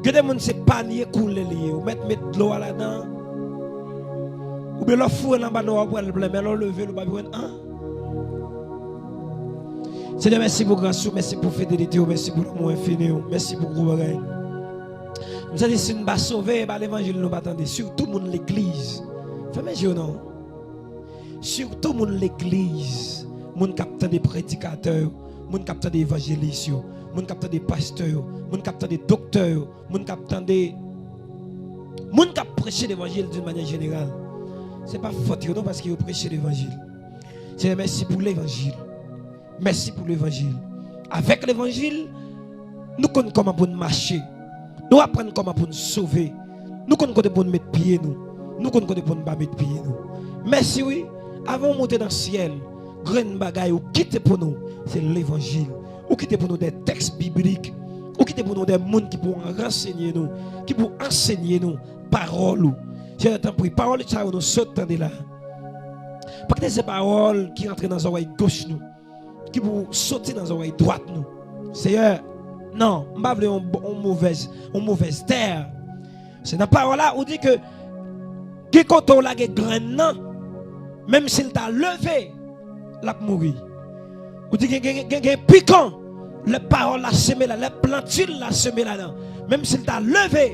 gen de moun se panye koule li ye. Ou mèt met dlo a ladan. Oubyen lè w foure l anba dlo a, w ap wè l plen, men lè w leve l, ou p ap jwenn an. Senyè, mèsi pou gras ou, mèsi pou fidelite ou, mèsi pou lanmou enfini ou, mèsi pou gwo bagay. M santi si n pa sove, e pa levanjil nou pa tande, sitou moun legliz. Fèmen je w non. Sitou moun legliz, moun k ap tande predikatè yo, moun k ap tande evanjelis yo, moun k ap tande pastè yo, moun k ap tande doktè yo, moun k ap tande, moun k ap preche levanjil d'une manière générale. Se pa fòt yo non, paske yo preche levanjil. Senyè, mèsi pou levanjil. Mèsi pou levanjil. Avèk levanjil, nou konn kòman pou n mache. Nou aprann kòman pou n sove. Nou konn kote pou n met pye nou. Nou konn kote pou n pa met pye nou. Mèsi wi. Avan w monte nan syèl, grenn bagay ou kite pou nou, se levanjil. Ou kite pou nou de tèks biblik. Ou kite pou nou de moun ki pou ransenye nou, ki pou ansenye nou pawòl ou. Senyè, tanpri, pawòl sa yo nou sot tande la, pa kite se pawòl ki rantre nan zòrèy goch nou, ki pou soti nan zòrèy dwat nou. Seyè, non, m pa vle yon, yon movèz, yon movèz tè. Se nan pawòl la, ou di ke gen kote w lage grenn nan, menm si l ta leve, l ap mouri. Ou di gen, gen, gen, gen pikan, lè pawòl la seme la, lè planti l la seme ladan, menm si l ta leve,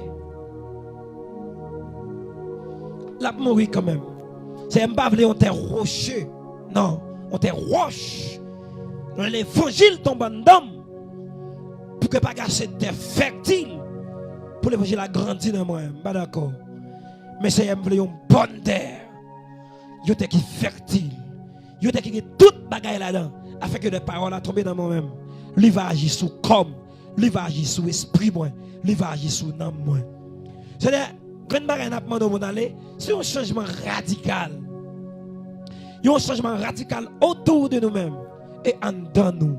l ap mouri kanmenm. Seyè, m pa vle yon tè woche, non, yon tè wòch. Lè levanjil tonbe anndan m, pou ke pa gen ase tè fètil, pou levanjil la grandi nan mwen. M pa dakò. Men Seyè, m vle yon bòn tè, yon tè ki fètil, yon tè ki gen tout bagay ladan, afin ke lè pawòl la tonbe nan mwen menm, li va aji sou kò m, li va aji sou espri mwen, li va aji sou nanm mwen. Seyè, grenn bagay n ap mande w pou n ale, se yon chanjman radikal. Yon chanjman radikal otou de nou menm e anndan nou.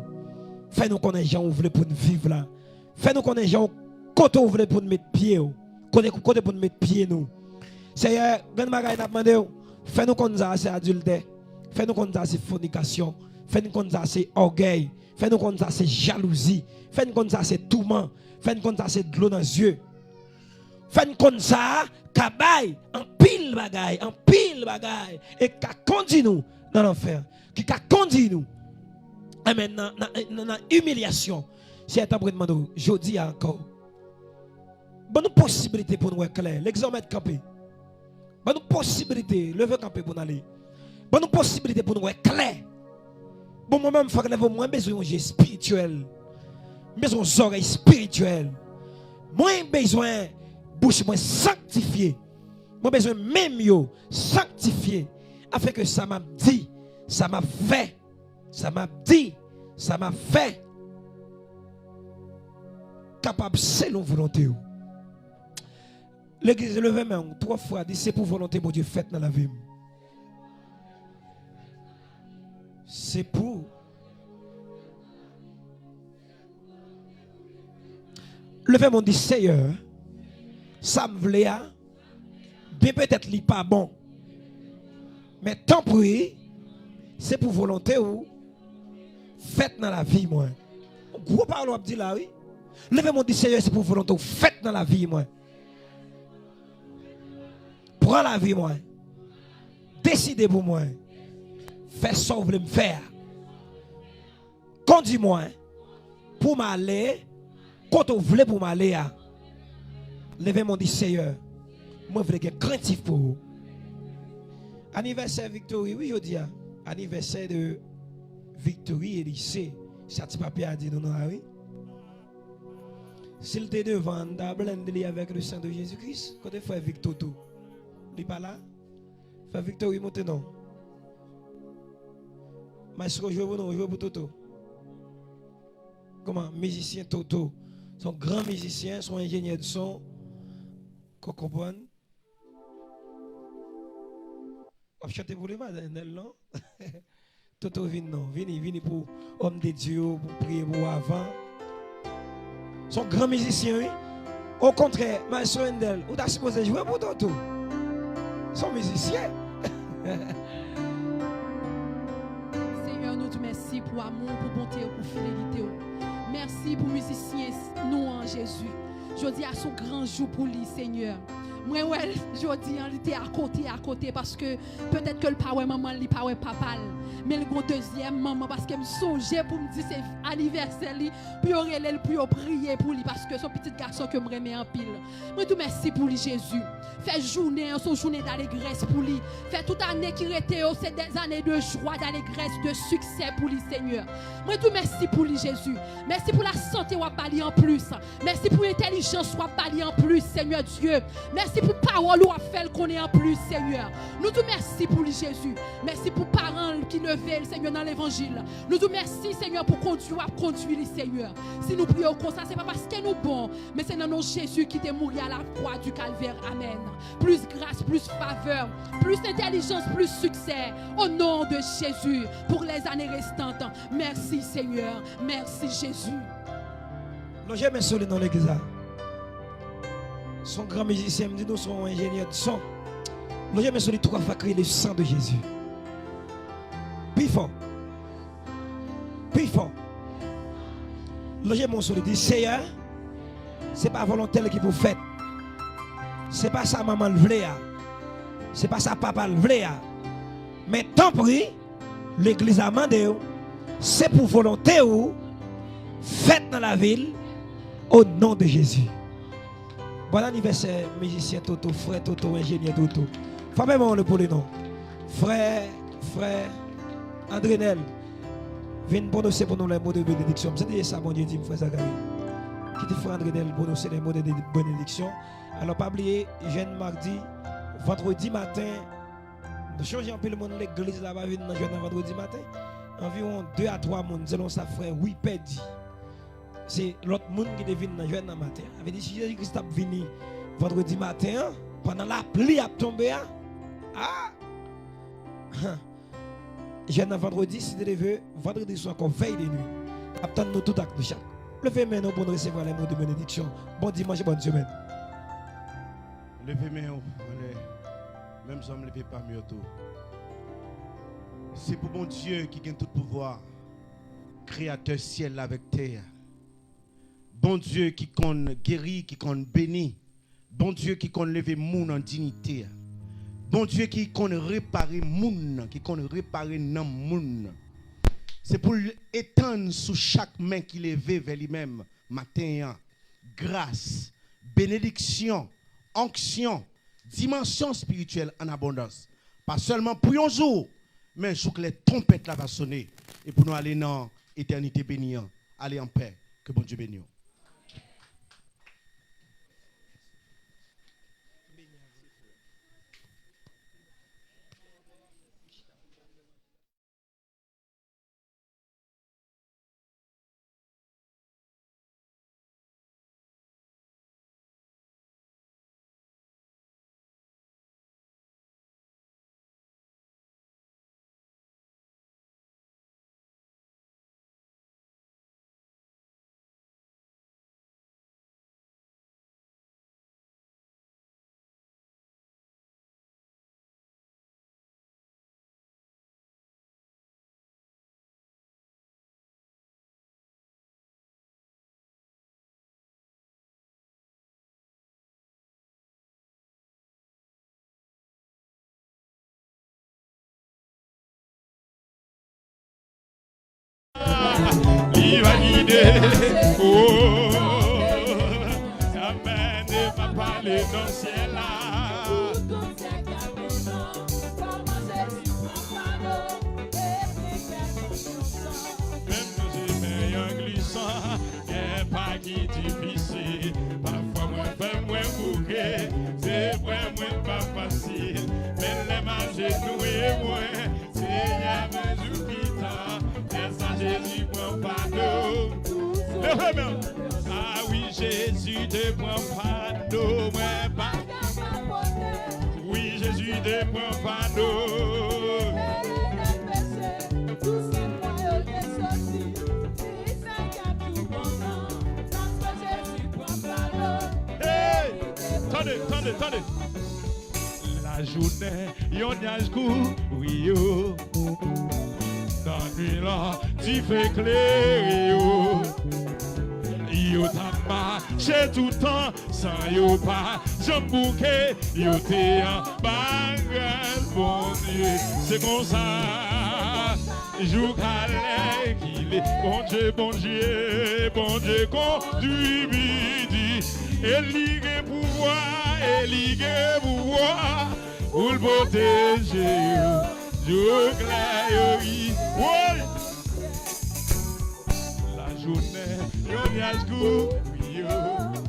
Fè nou konnen jan ou vle pou n viv la. Fè nou konnen jan ou, kote ou vle pou n met pye w. Kote, kote pou n met pye nou. Seyè, grenn bagay n ap mande w, fè nou konn sa se adiltè. Fè nou konn sa se fònikasyon. Fè nou konn sa se ògèy. Fè nou konn sa se jalouzi. Fè n konn sa se touman. Fè n konn sa se dlo nan zye. Fè n konn sa ka bay anpil bagay, anpil bagay, e ka kondi nou nan lanfè, ki ka kondi nou, amèn, nan, nan, nan, nan imilyasyon. Seyè, tanpri, n mande w, jodi a ankò, ban nou posiblite pou n wè klè. Legliz la mèt kanpe. Ban nou posiblite, leve kanpe pou n ale. Ban nou posiblite pou n wè klè. Bon, mwen menm, fòk leve, mwen bezwen yon je espirityèl. Mwen bezwen yon zòrèy espirityèl. Mwen bezwen bouch mwen sanktifye. Mwen bezwen men m yo sanktifye. Afin ke sa m ap di, sa m ap fè, sa m ap di, sa m ap fè, kapab selon volonte w. Legliz, leve men w, twa fwa, di, se pou volonte Bondye fèt nan lavi m. Se pou. Leve men w, di, Seyè, sa m vle a, byen petèt li pa bon. Men tanpri, se pou volonte w fèt nan lavi mwen. Gwo pawòl w ap di la, wi. Leve men w, di, Seyè, se pou volonte w fèt nan lavi mwen. Pran lavi mwen. Deside pou mwen. Fè sa w vle m fè a. Kondi mwen pou m ale kote w vle pou m ale a. Leve men w, di, Seyè, mwen vle gen krentif pou ou. Anivèsè Victory, wi, jodi a. Anivèsè de Victory Elise. Sa ti papye a di nou nan la, wi. Si l te devan, n ta blende li avèk le sang de Jésus-Christ. Kote frè Victor tou? Li pa la? Frè Victor, wi, monte non. Maestro, jwe pou nou, jwe pou Toto. Kòman? Mizisyen Toto. Se yon gran mizisyen, se yon enjenyè de son. Ko konprann? W ap chante pou li, madanm Nèl, non? Toto, vin non. Vini, vini pou òm de Dye yo, pou priye pou ou avan. Se yon gran mizisyen, wi. Okontrè, Maestro Wendell, ou ta sipoze jwe pou Toto. Se yon mizisyen. Senyè, nou di w mèsi pou amou w, pou bonte w, pou fidelite w. Mèsi pou mizisyen nou an, Jezi. Jodi a se yon gran jou pou li, Senyè. Mwen wè l jodi a, li te akote, akote, paske petèt ke l pa wè manman l, li pa wè papa l. Men l gon dezyèm manman, paske m sonje pou m di se anivèsè li, pou yo rele l, pou yo priye pou li, paske se yon pitit gason ke m renmen anpil. Mwen di w mèsi pou li, Jezi. Fè jounen an se yon jounen dalegrès pou li. Fè tout ane ki rete yo se des années de joie, d'allégresse, de succès pou li, Senyè. Mwen di w mèsi pou li, Jezi. Mèsi pou lasante w ap ba li anplis. Mèsi pou entèlijans w ap ba li anplis, Senyè Dye. Mèsi pou pawòl ou ap fè l konnen anplis, Senyè. Nou di w mèsi pou li, Jezi. Mèsi pou paran l ki leve l, Senyè, nan levanjil. Nou di w mèsi, Senyè, pou kondwi w ap kondwi li, Senyè. Si nou priye w konsa, se pa paske nou bon, men se nan non Jezi ki te mouri à la croix du Calvaire. Amèn. Plus grâce, plus faveur, plus intelligence, plus succès. Au nom de Jésus, pour les années restantes. Merci, Seigneur. Merci, Jésus. Lonje men sou li non legliz la. Se yon gran mizisyen, m di nou se yon enjenyè de son. Lonje men sou li twa fwa, kriye le sang de Jésus. Pi fò. Pi fò. Lonje men w sou li, di, Seyè, se pa volonte l ki pou fèt. Se pa sa manman l vle a. Se pa sa papa l vle a. Men tanpri, legliz la mande w, se pou volonte w fèt nan lavi l, o non de Jezi. Bon anivèsè, mizisyen Toto, frè Toto, enjenyè Toto. Frape men w pou li non. Frè, frè Andrenel, vin pwononse pou nou lè mo de benediksyon. M santi se sa Bondye di m, frè Zacharie. ki te fè André Delbo nou selebte de benediksyon. Alò, pa bliye, jèn madi, vandredi maten, nou chonje anpil moun legliz la pa vin nan jèn nan vandredi maten. Anviwon de a twa moun, selon sa frè Wipè di. Se lòt moun ki te vin nan jèn nan maten an. Sa vle di, si Jezi Kris t ap vini vandredi maten an, pandan lapli ap tonbe a, a! Jèn nan vandredi, si Dye vle, vandredi swa ankò, vèy de nwi. N ap tann nou tout ak nou chak. Leve men nou pou nou resevwa lè mo de benediksyon. Bon dimanch, bòn semèn. Leve men w anlè. Menm jan m leve pa m yo tou. Se pou Bondye ki gen tout pouvwa, kreyatè syèl la avèk tè a. Bondye ki konn geri, ki konn beni. Bondye ki konn leve moun an diyite a. Bondye ki konn repare moun nan, ki konn repare nanm moun nan. Se pou l etann sou chak men ki leve vè li menm maten an. Gras, benediksyon, onksyon, dimansyon espirityèl an abondans. Pa sèlman pou yon jou, men jouk lè twonpèt la va sone e pou nou ale nan etènite beni an. Ale anpè. Ke Bondye beni w. Li va gide, oh, amèn, e m ap pale nan syèl la. Menm si men an glisan, gen pa ki difisil. Pafwa mwen fè mwen bouke, se vrè mwen pa fasil. Men lè m ajenouye mwen, Senyè, men jou ki tan, lè sa Jezi pran fado. Leve men. A wi, Jezi te pran fado mwen pa. Wi, Jezi te pran fado. Hey! Tande, tande, tande. Lajounen, yon nyaj kouvri yo. Nan nwi lan, dife klere yo. Yo t ap mache toutan, san yo pa janm bouke. Yo te anba grès Bondye. Se konsa, jouk alèkile, Bondye, Bondye, Bondye kondui bidi. E li gen pouvwa, e li gen pouvwa pou l pwoteje yo. Jouk lè yo ri. Woy! Lajounen, yon nyaj kouvri yo.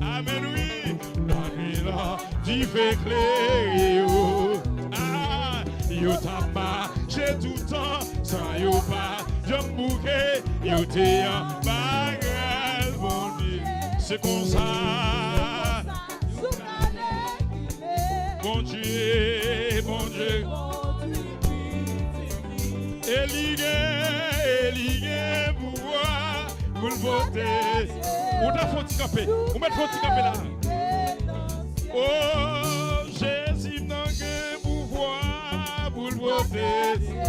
Amèn, wi. Lannwit lan, dife klere yo. A, yo t ap mache toutan, san yo pa janm bouke. Yo te anba grès Bondye. Se konsa. Bondye, Bondye. E li gen, e li gen pouvwa pou l pwoteje. Ou ta fè yon ti kanpe. Ou mèt fè yon ti kanpe la. O, Jezi m nan gen pouvwa pou l pwoteje.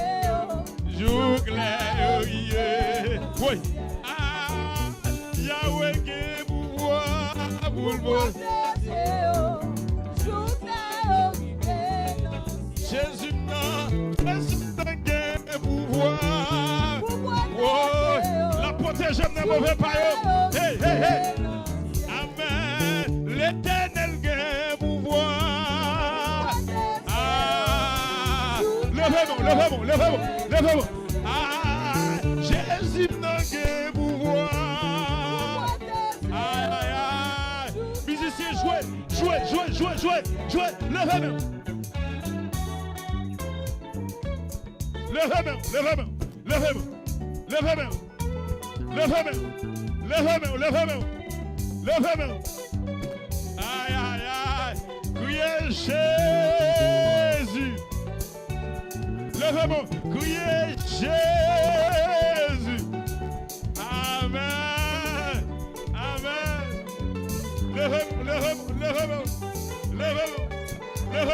Jouk lè yo rive. Woy. A, Yahweh gen pouvwa pou l pwoteje yo. Jouk lè yo rive nan syèl. Jezi m nan, Jezi m nan gen pouvwa. Pou pwoteje yo. Woy, l ap pwoteje m nan move pa yo. Hey, hey, hey. Amèn. Letènèl gen pouvwa. A, leve men w, leve men w, leve men w, leve men w. A, Jezi m nan gen pouvwa. Ay, ay, Jwe, jwe, jwe, leve men w. Leve men w, leve men w, leve men w, leve men w. Leve men w, leve men w, leve men w, leve men w. Ay, ay, ay. Kriye Jezi. Leve men w, kriye Jezi. Amèn. Amèn. Leve men w, leve men w, leve men w. Leve men w. Leve